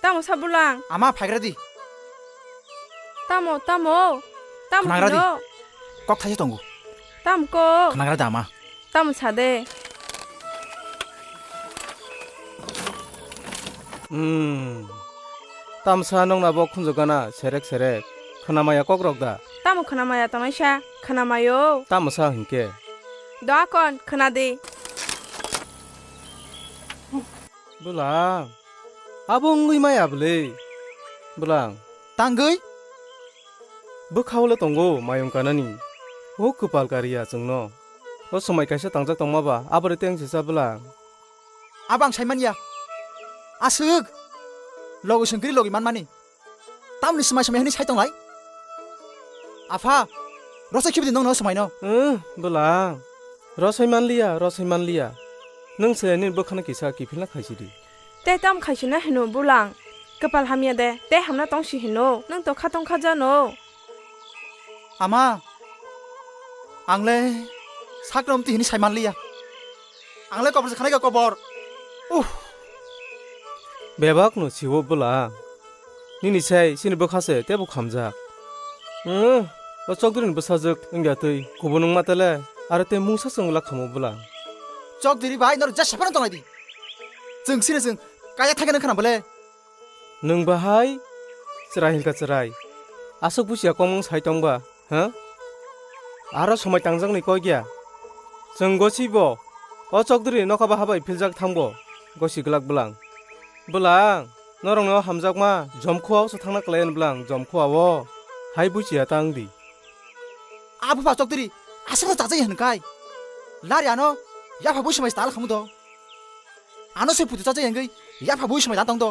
Tamo sa bulang? Ama, phaigra di. Tamo, tamo? Tamo khnagra di. Hino? Kok thaisa tongo. Tamo kok? Khnagra di ama. Tamo sa de. Hmm. Tamsa nongna bo khunju gana serek serek. Khwnamaya kok rok da? Tamo khwnamaya tongnaisa? Khwnamayo. Tamo sa hinkhe? Do akon, khwna di. Bwlang, abo wngwi maya bwle? Bwlang. Tangwi? Bwkhao le tongo mayung kanani. O kwpal kariya chwngno. O swmai kaisa tangjak tongma ba, aboni tei wngse cha bwlang. Abo ang sai manya. Aswk. Logi song kwrwi logi manmani. Tamni swmai swmai hwnwi sai tonglai? Apha, rosai khibi di nongno swmaino. Wng, bwlang. Rosai manliya, rosai manliya. Nwng se nini bwkhano kisa kiphilna khaisidi. Tei tam khaisina hino bwlang. Kwpal hamya de, tei hamna tongsi hino. Nwng to khatong kha jano. Ama, ang le sakno amtwi hwnwi sai manliya. Ang le kobor se khanai kha kobor. Uff. Bebak no siwo bwla. Nini sai chini bwkha se tebo khamjak. Umm, o chokdri ni bwsajwk wngya twi kubun wngma tele aro tei mungsa se wngla khamu bwla. Chokdri bai norok jesa phano tonglai di. Chwng sini chwng kaya thangya nang khana bole. Nwng bahai chwrai hinkha chwrai. Aswk busia komung sai tongba, ha? Aro somai tangjakni kok ya. Chwng gosibo o chokdri nokha baha bai philjak thangbo gosi glak bwlang. Bwlang, norokno hamjakma jomkhuao se thangna kwlaiyan bwlang jomkhuao. Hai busia tang di. A bupha chokdri aswkno chajai hwnkai. Lari ano yapha bui somai tal khamu do. Ano se putu chacha yangwi yapha bui somai dan tong do.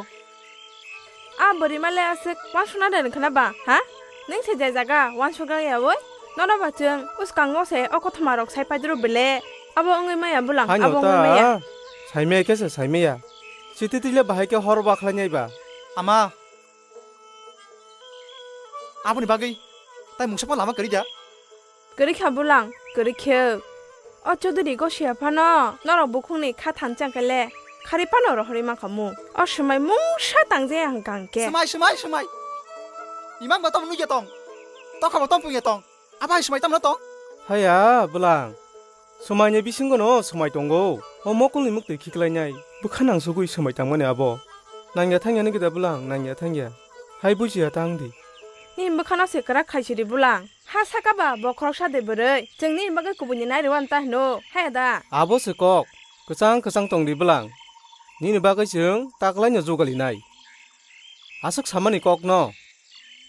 A bwrwi male aswk wansukna de nangkhana ba, ha? Neng se je jaga wansukna yawi? Nono ba chwng uskango se o kothoma rok sai paidro bele. Abo wngwi maya bwlang, Haino abo wngwi ta, maya. Saimaya khe se saimaya. Siti tile bahai khe hor bakhlai nai ba. Ama. Aboni bagwi tai mungsa pha lama kwrwi da? Kwrwi kha bwlang, kwrwi khe. O Chaudhary Gosia phano norok bukhukni kha thansa khe le khari phano rohorwi mankha mung. O swmai mungsa tang je ang kang khe. Swmai, swmai, swmai. Imang bo tamo nugya tong. Tokha bo tong pungya tong. Abo hai swmai tamo tong? Haya, bwlang. Swmaini bisingo no swmai tongo. O mokulni muktwi khiklainai. Bwkha nangsugwi swmai tangmani abo. Nangya thangya ni gida bwlang, nangya thangya. Hai bujiya tang di. Nini bwkhano se kwrak khai sidi bwlang. Ha saka ba bo khoroksa de bwrwi. Chwng nini bagwi kubuini nai rwna ta hino. Haya da. Abo se kok. Kwchang kwchang tong di bwlang. Nini bagwi chwng taklaino jugalinai. Aswk samani kokno.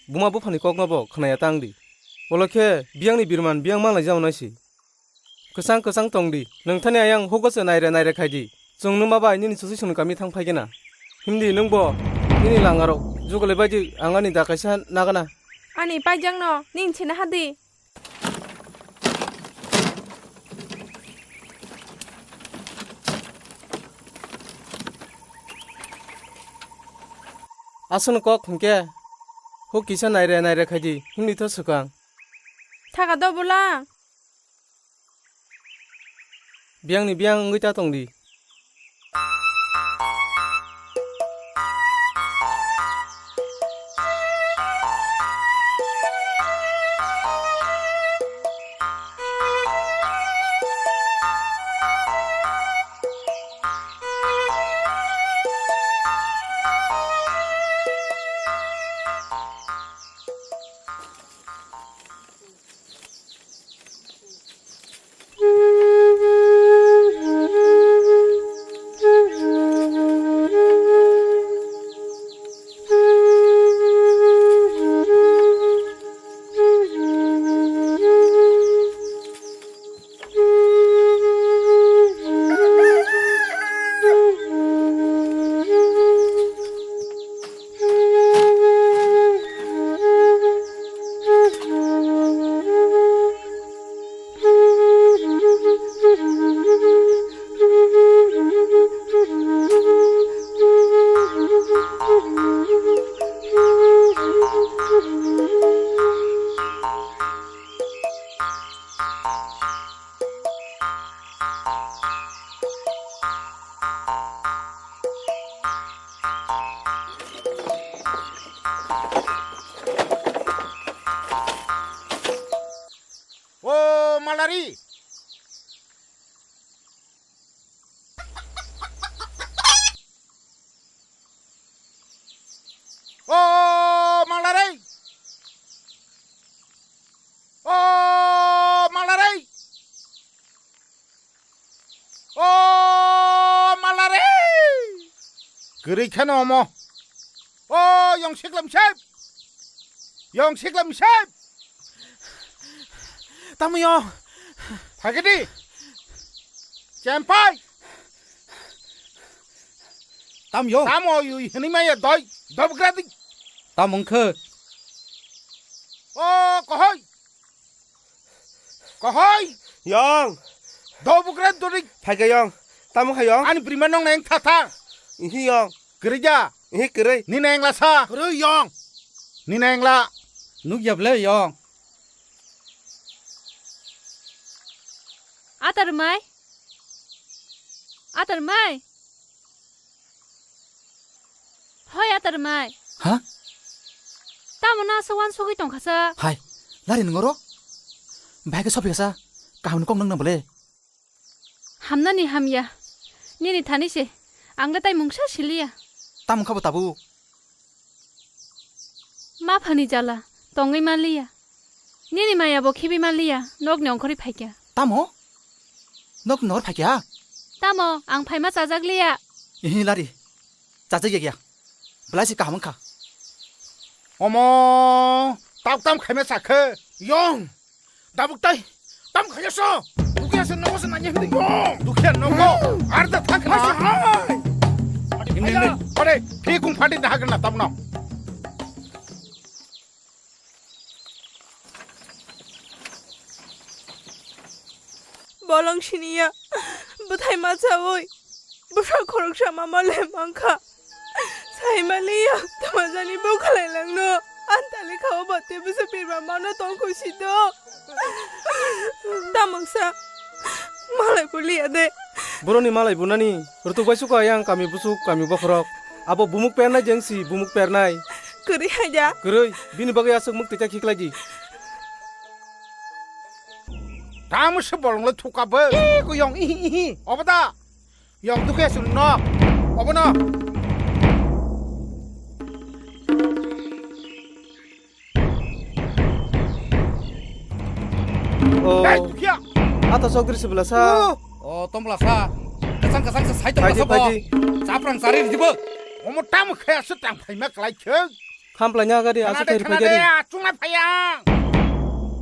Buma buphani kokno bo khwnaya tang di. Bolo khe biyangni birman biyang manglai jao naisi. Kwchang kwchang tong di. Nwng thani ayang hugo se naire naire khai di. Chwng nwma bai nini susi sunu kami thang phai gena. Himdi nwng bo nini langarok jugalai bai di, ang ani da kaisa nagana. Ani paijak no nini sina hadi. Aswkno kok hwnkhe huk kisa naire naire khai di, himdi tho swkang. Thaka do bwla. Biyangni biyang wngwi ta tong di. O Malari! O Malari! O Malari! O Malari! Kwrwi kheno omo. O yong siklam sep. Yong siklam sep. Tamo yong. Phagidi. Chempai. Tam yong. Tamo yui hini maya doi. Dobgradi. Tam wngkhe. O kohoi. Kohoi! Yong! Dobugre duri! Phaikha yong. Tamo kha yong? Ani brima nong neng thata. Ihi yong. Kwrwi ja? Ihi kwrwi. Ni neng la sa. Kwrwi yong. Ni neng la. Nuk yab le yong. Atar mai. Atar mai. Hoi, atar mai. Ha? Tamo no aswk uansugwi tongkha sa? Hai, lari nwng oro? Bahai khe sophi kha sa? Kaham ni kok nwng na bole? Hamnani hamya. Nini thani se. Ang le tai mungsa siliya. Tamo kha bo tabuk? Ma phani jala, tongwi manliya. Nini maya bo khibi manliya, nokni ongkhorwi phaikya. Tamo? Nokni nor phaikya? Tamo, ang phaima chajakliya. Ihi lari. Chajakya kya? Belai se kaham wngkha. Omo, tabuk tam khaima chakhe. Yong. Tabuk tai, tam khaya so. Dukhiya se nogo se nanya hindi yo. Dukhiya nogo, arda thang khna. Hai, hai. Hindi, hindi. Ore, phi kung phatin da hagna tam no. Bolong siniya, bwthai machawi, bwsa khoroksa mama le mankha. Saimaliya, tamajani bo khwlailangno. Antali khao bate bwsa pirma mano tongkhu sito. Tamoksa, malai buliya de. Boroni malai bunani, rutuk bai suka yang kami busuk, kami bokhorok. Abo bumuk pernai jengsi, bumuk pernai. Kwrwi hai da. Kwrwi, bini bagwi aswk muk tita khiklai di. Tamo se bolong le thuka bo. Ih, ko yong, ihi, ihi. Obo da. Yong dukhe sung no. Obo no. Oh. Dai dukhiya. Ata sokri se belasa. Oh. Oh, tong belasa. Kasang kasang se sai tong belasa bo. Chaprang chari di bo. Omo tam khe asu tang phaima klai kheng. Khamplaina gari aswk khairi phai gari. Achungna phaya.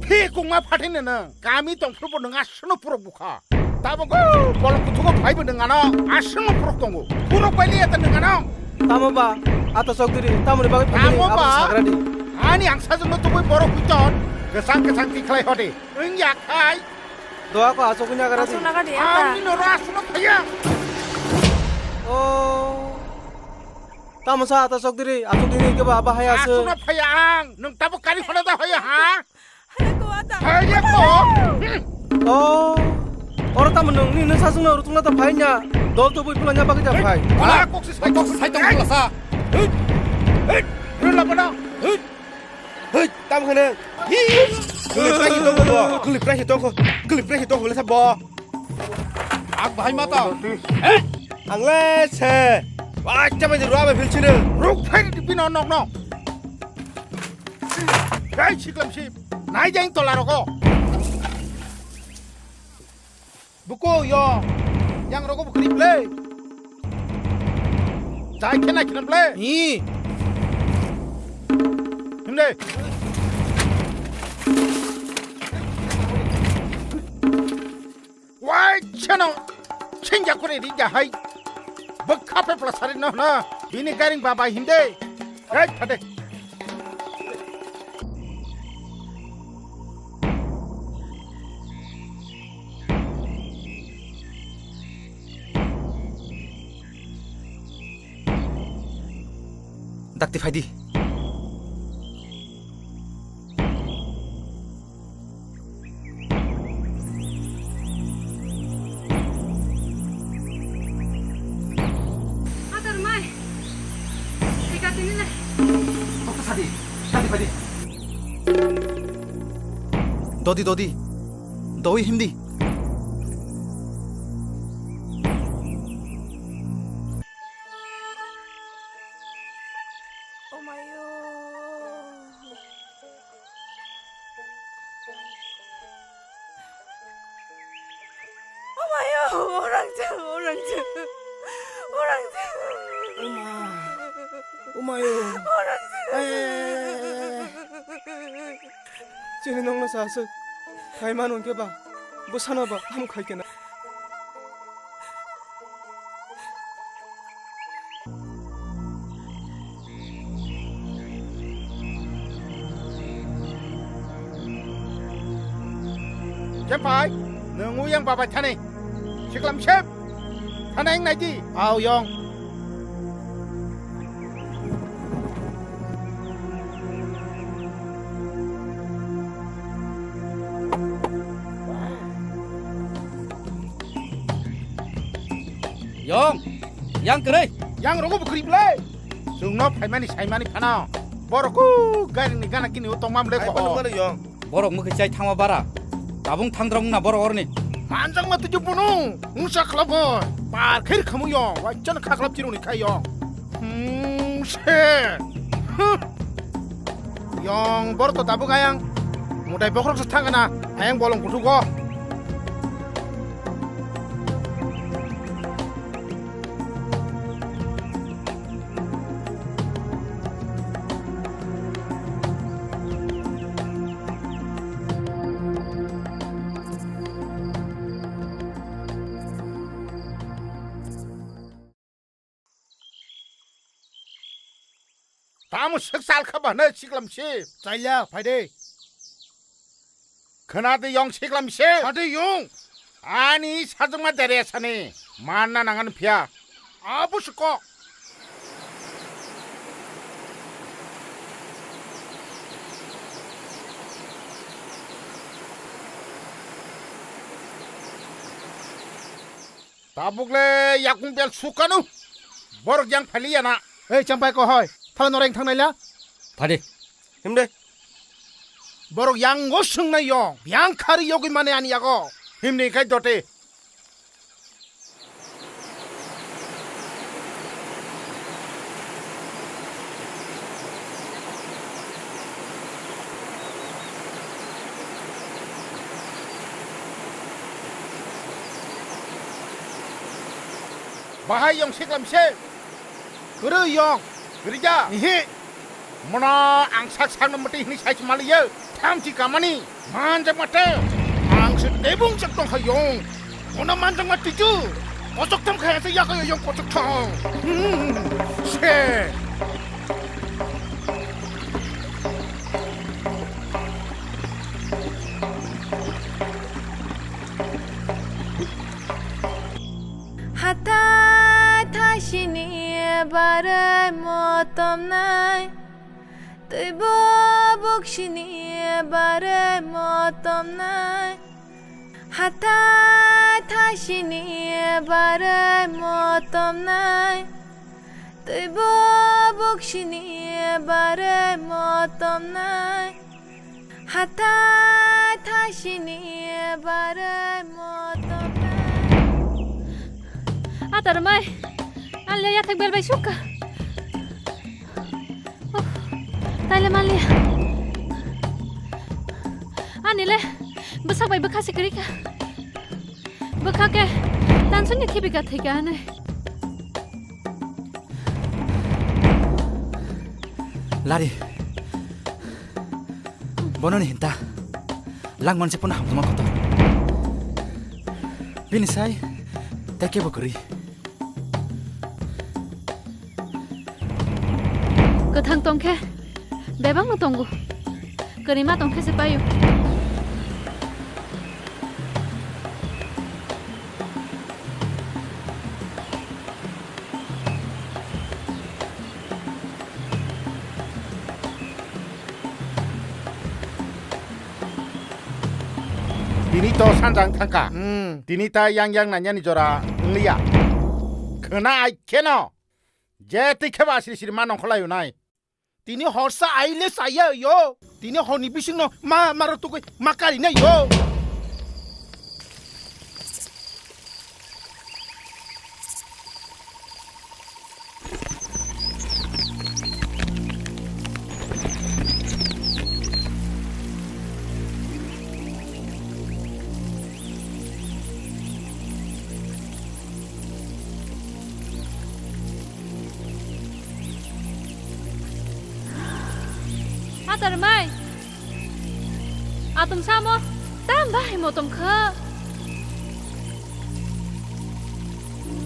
Phi kungma phathini nang. Kami tongphuru bo nang aswkno purok bukha. Tabo go bolong kuthugo phai bo nang ano aswkno purok tongo. Purok bai liya ta nang ano. Tamo ba, ata sok diri, tamo ni bagwi phai. Tamo ba. Ani ang sajwkno tubui borok kuiton. Kesang kesang tikhlai hode. Wng ya khai. Doa ko aswk wngya gara di. Aswk naga di ata. Ani noro aswkno phaya. Oh. Tamo sa ata sok diri, aswk diri ke ba, ba haya se. Aswkno phaya ang. Nwng tabo kari khona da haya ha? Haya ko ata. Haya ko. Oh. Oro tamo nwng ni nwng sasung na rutung na ta phai nya. Dol to bui pula nya bagwi ja phai. Pula kok se sai, kok se sai tong pula sa. Hei. Hei. Rula bana. Hei. Hei, tam khana. Hi. Gulip rahi tong ko. Gulip rahi tong ko. Gulip rahi tong ko le sa bo. Ak bahai mata. Eh? Ang le se. Wah, chama di ruwa ba phil chine. Ruk phai di pino nok nok. Hei, siklam sip. Nai jeng tola roko. Buko yo, yang rogo bukri ble. Jai khena khena ble. Hi. Himde. Wai chano. Chinja kore ri jahai. Bukha pe plasari no na. Bini garing baba himde. Hei, thade. Dakti phaidi. Atar mai. Eka tini le. Kok sadi, sadi padi. Dodi, dodi. Doi himdi. Omayo. Omayo, orang jeng, orang jeng, orang jeng. Oma, omayo. Orang jeng. Ay, ay, ay, ay, ay. Chini nongno sa aswk khai mano hwnkhe ba, bwsano ba ham khai kena. Khe pai, nwng uyang babai thani. Siklam sep. Thani ang nai di. Au yong. Yong, yang kwrwi. Yang rogo bwkhri ble. Chwngno phaimani saimani phano. Borok ku garini gana kini o tongmam le. Ai ko. Bono gana yong. Borok mwkhwi chai thangma bara. Tabung thangdrong na borok orni. Manjakma tuju bunu. Ungsa khlap goi. Par khair khamu yong. Waichano khaklap chiruni khai yong. Hmm, se. Huh. Yong, bor to tabuk ayang. Mutai bokrok se thangana. Ayang bolong kutugo. Tamo swk chal kha ba hwnwi siklam si. Chaya, phai de. Khwna de yong siklam si. Phai de yong. Ani sajwkma dere sani manna nangan phiya. Abo se kok. Tabuk le yakung bel sukanu. Borok yang phaliya na. Ei, champai ko hoi. Thang noreng thang naila. Phadi. Himde. Borok yang go sung nai yong. Yang khari yogwi mane ani yago. Himni kai dote. Bahai yong siklam se. Kwrwi yong. Kwrwi ja. Ihi. Mono ang sak sakno mwtwi hwnwi sai se maliyo. Thamchi kamani. Manjak mate. Ang se tebung chak tong kha yong. Mono manjak ma tuju. Kochok tham kha se yakha yong kochok thong. Hmm. Se. Hathai thaisini barwi motomnai, twibo buksini barwi motomnai. Hathai thaisini barwi motomnai, twibo buksini barwi motomnai. Hathai thaisini barwi motomnai. Atar mai, alia yathek bel bai sukha. Oh, taile manliya. Ani le, bwsak bai bwkha se kwrwi kha. Bwkha khe, tansoni khibi kha thwi kha hinwi. Lari. Bono ni hinta. Langman se pono hamtoma kotor. Bini sai, tei kebo kwrwi. Kwthang tong khe bebakno tongo. Kwrwi ma tong khe se paio. Tini to sanjang thangkha. Hmm. Tini ta yang yang nanyani jora wngliya. Khwna ai kheno. Je twi kheba siri siri ma nongkhorlai unai. Tini horsa aile saya yo. Tini horni bisingno ma maro tugui ma kari nai yo. Atar mai. Atum samo tam bahai motom kha.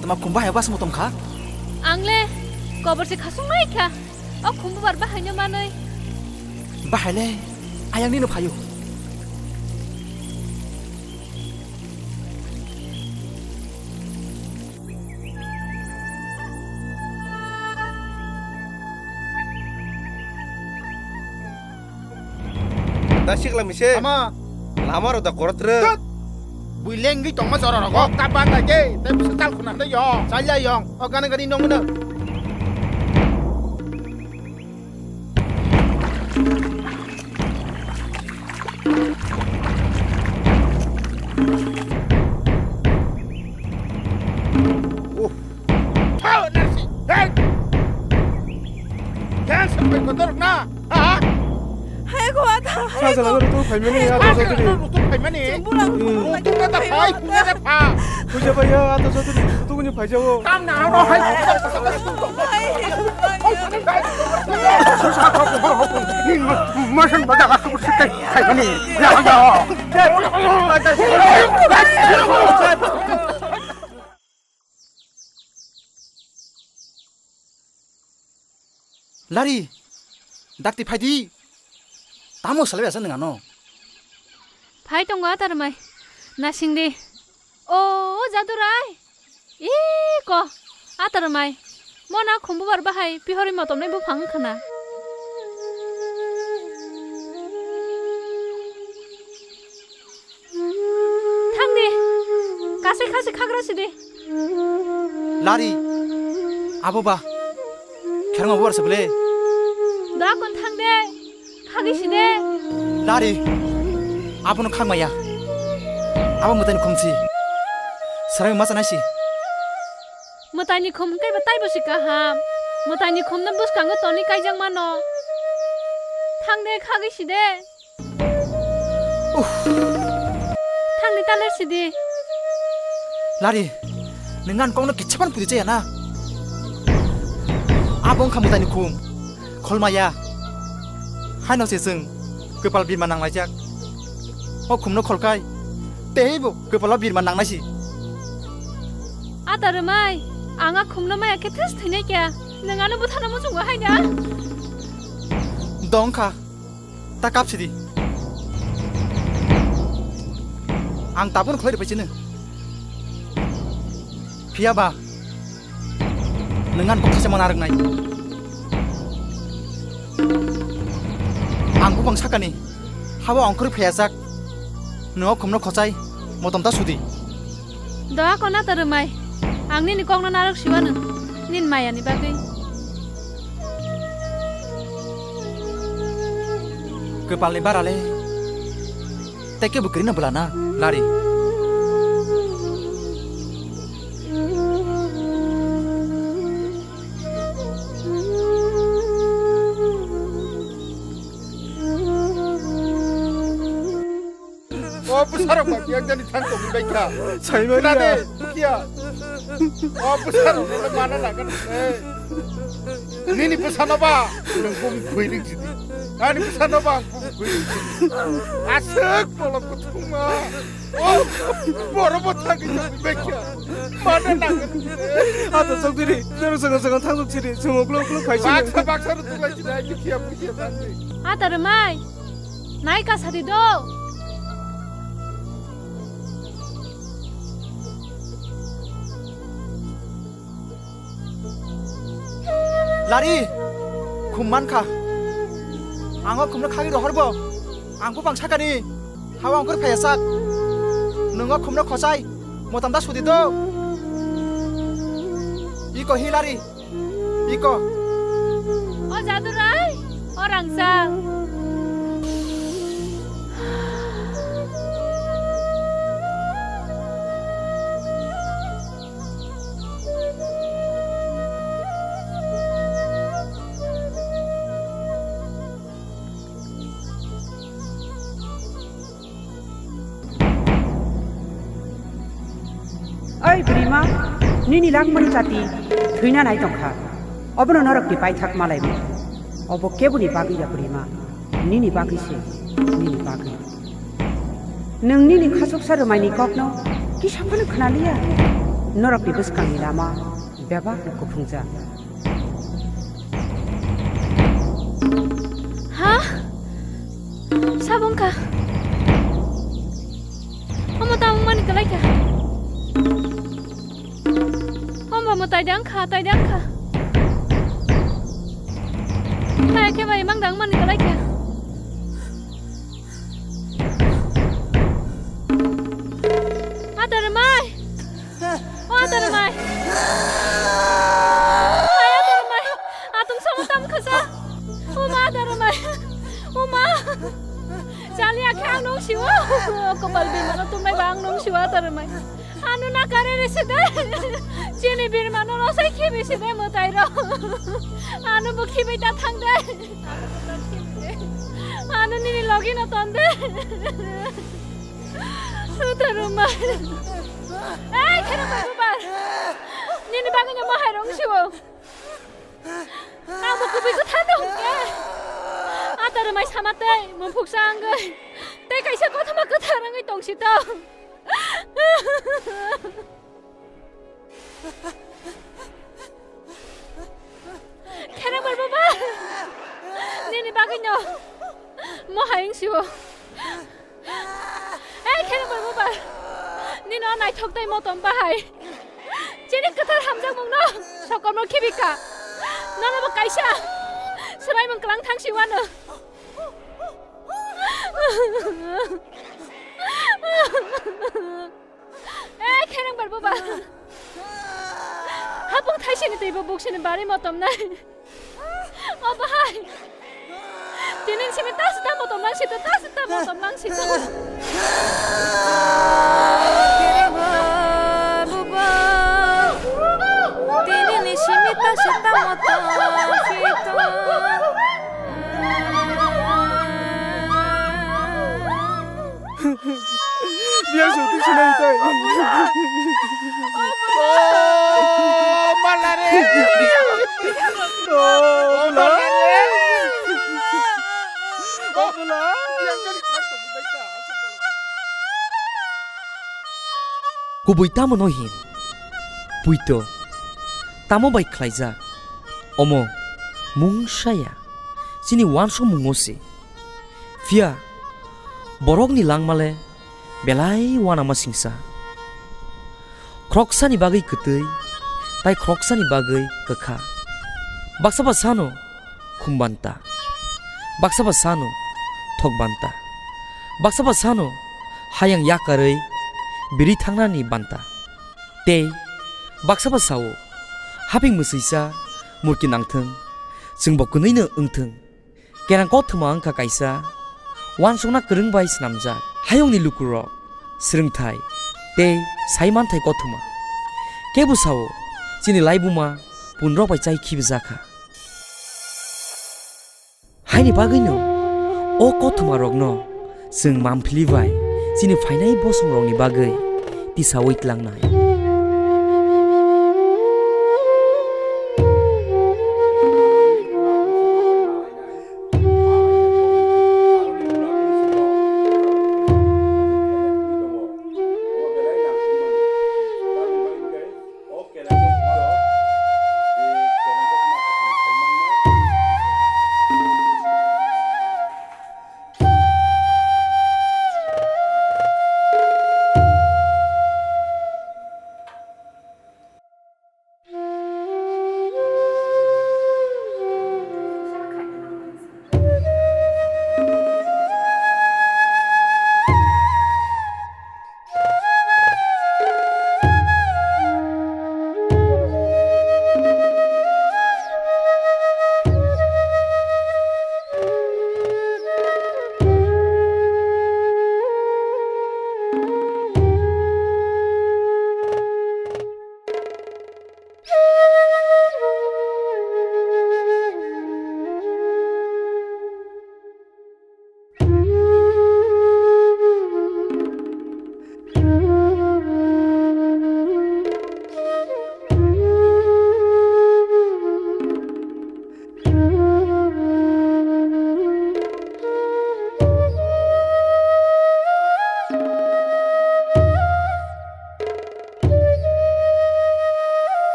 Tama kum bahai bas motom kha? Ang le kobor se khasung mai kha. O khumbu bar bahai no manoi. Bahai le ayang nino phayo. Da sikla mise. Ama. Lama ro da korot re. Tut. Bui lengwi tongma jora rogo. Kok ta banda je, te bisa tal khuna nda yo. Salya yong, o gana gani nong na. Hai, ko ata, hai, Sajala ko. Rutuk phaimani, ata Hai, sajala. Rutuk phaimani. Chumbulang, Hmm. Rutuk na ta phai, phai, phai, phai. Puja bhaiya, ata sajala, rutuk ni phai jao. Tam na, ano, hai. Hai, hai. Ni ma-, masan baja ka su sitai, phaimani. Ya, ya. Lari, dakti phaidi. Tamo salai asa nang ano. Phai tongo atar mai. Nasing di. O, o Jadurai. Iko, atar mai. Mona khumbu bar bahai pihori motom nai buphang khana. Thang di. Kasai khasi khagra si di. Lari. Abo ba. Kherang abo bar se bole. Da kon thang de. Khagi si de. Lari. Abono khang maya. Abo mwtai ni khum si. Sarai ma chanai si. Mwtai ni khum hwnkhe bo taibo si kaham. Mwtai ni khum no bwskango tonwi kaijak mano. Thang de khagi si de. Uff. Thangni ta ler sidi. Lari, nwng ani kokno kicha phano pudi chaya na? Abo wngkha mwtaini khum, kholmaya. Haino se chwng kwpal birma nanglaijak. O khumno kholkai, teibo kwpalo birma nangnai si. Ata rwmai, ang a khumno maya khe thwis thwinai kya. Nwng ano bwthano muchungo hai na? Dong kha. Ta kap sidi. Ang tabukno khlai rwbai chini. Phiya ba, nwng ani bwkha se mana rwngnai. Ang buphang sakani, habo ongkhorwi phaiya jak. Nwng o khumno khochai, motom ta sudi. Doa kona ta rwmai, ang nini kokno narwk siwano, nini mayani bagwi. Kwpalni barale, tei kebo kwrwino bwlana, Lari. O bwsarok ba biyang jani thang tongwi bai kha. Saimani Khna de, ya. Bukhiya. O bwsarok no mana nangani. Nini bwsano ba, nang bum khoi ring sidi. Ani bwsano ba, ang bum khoi ring sidi. Aswk bolong kuthuma. O, boro bo thangwi tongwi bai kha. Mana nangani. Ata sokdiri, nang sanga sanga thang sok sidi, sumo klo klo khai sidi. Baksa, baksa ro tuklai sidi, ai bukhiya, bukhiya thangwi. Ata rwmai. Nai ka sadi do. Lari, khum man kha. Ang o khumno khagwi rohor bo. Ang buphang sakani. Hawa ongkhor phaiya sak. Nwng o khumno khochai. Motom da sudi do. Iko hi Lari. Iko. O Jadurai, o Rangchak. Oi bwrwima, nini langmani chati thwina nai tongkha. Obono norokni paithak malaimu. Obo keboni bagwi ya bwrwima, nini bagwi se, nini bagwi. Nwng nini khachuksa rwmaini kokno kisa phano khwnaliya. Norokni bwskangni lama bebak no kuphungjak. Ha? Sabo wngkha? Omo tamo wngmani kwlai kha? Omo, omo taida wngkha, taida wngkha. Hai khe bai mang da wngmani kwlai kha? Ata rwmai! O ata rwmai! Hai ata rwmai! Atung samo tam khasa! O ma ata rwmai! O ma! Chali akhe ang nung siwo! Kopal bimano tumnai ba ang nung siwo ata rwmai! Ano na kare re side. Chini birma no rosai khibi side mwtai ro. Ano bo khibi ta thang de. Ano nini logi no ton de. Suta ruma. Ei, khera babu bar. Nini bagwi no mahai rong siwo. Ang bo kubui kwthar no hwnkhe. Ata rwmai sama tei mumphuk sa wngwi. Tei kaisa kothoma kwthar wngwi tong si to. Kherang bar baba. Nini bagwi no. Mohai wng siwo. Ei, kherang bar baba. Nino naithok tei motom bahai. Chini kwthar hamjakmung no sokomno khibi kha. Nono bo kaisa swraimung kwlang thang si wano. Eh, kherang bar baba. Hapung thaisini twibo buksini bari motom nai. O bahai. Tinin simi tas ta motom lang sito, tas ta motom lang sito. Kherang bar baba. Tinin simi tas ta motom sito. Biang soti sinai tai. Oh, malare. Oh, malare. Oh, bula. Kubui tamo no hin? Puito. Tamo bai khlaijak? Omo mungsaya chini uansukmungo se. Phiya borokni langmale belai uanama singsa. Khoroksani bagwi kwtwi, tai khoroksani bagwi kwkha. Baksa ba sano khumbanta, baksa ba sano thokbanta, baksa ba sano hayang yakarwi biri thangnani banta. Tei baksa ba sao, haping mwswisa murki nangthwng, chwngbo kwnwino wngthwng. Kerang kothoma wngkha kaisa uansukna kwrwng bai swnamjak hayungni lukurok, swrwngthai tei saimanthai kothoma. Kebo sao, chini laibuma punrok bai chai khibijakha. Haini bagwino o kothomarokno chwng mamphili bai chini phainai bosongrokni bagwi tisaui tlangnai.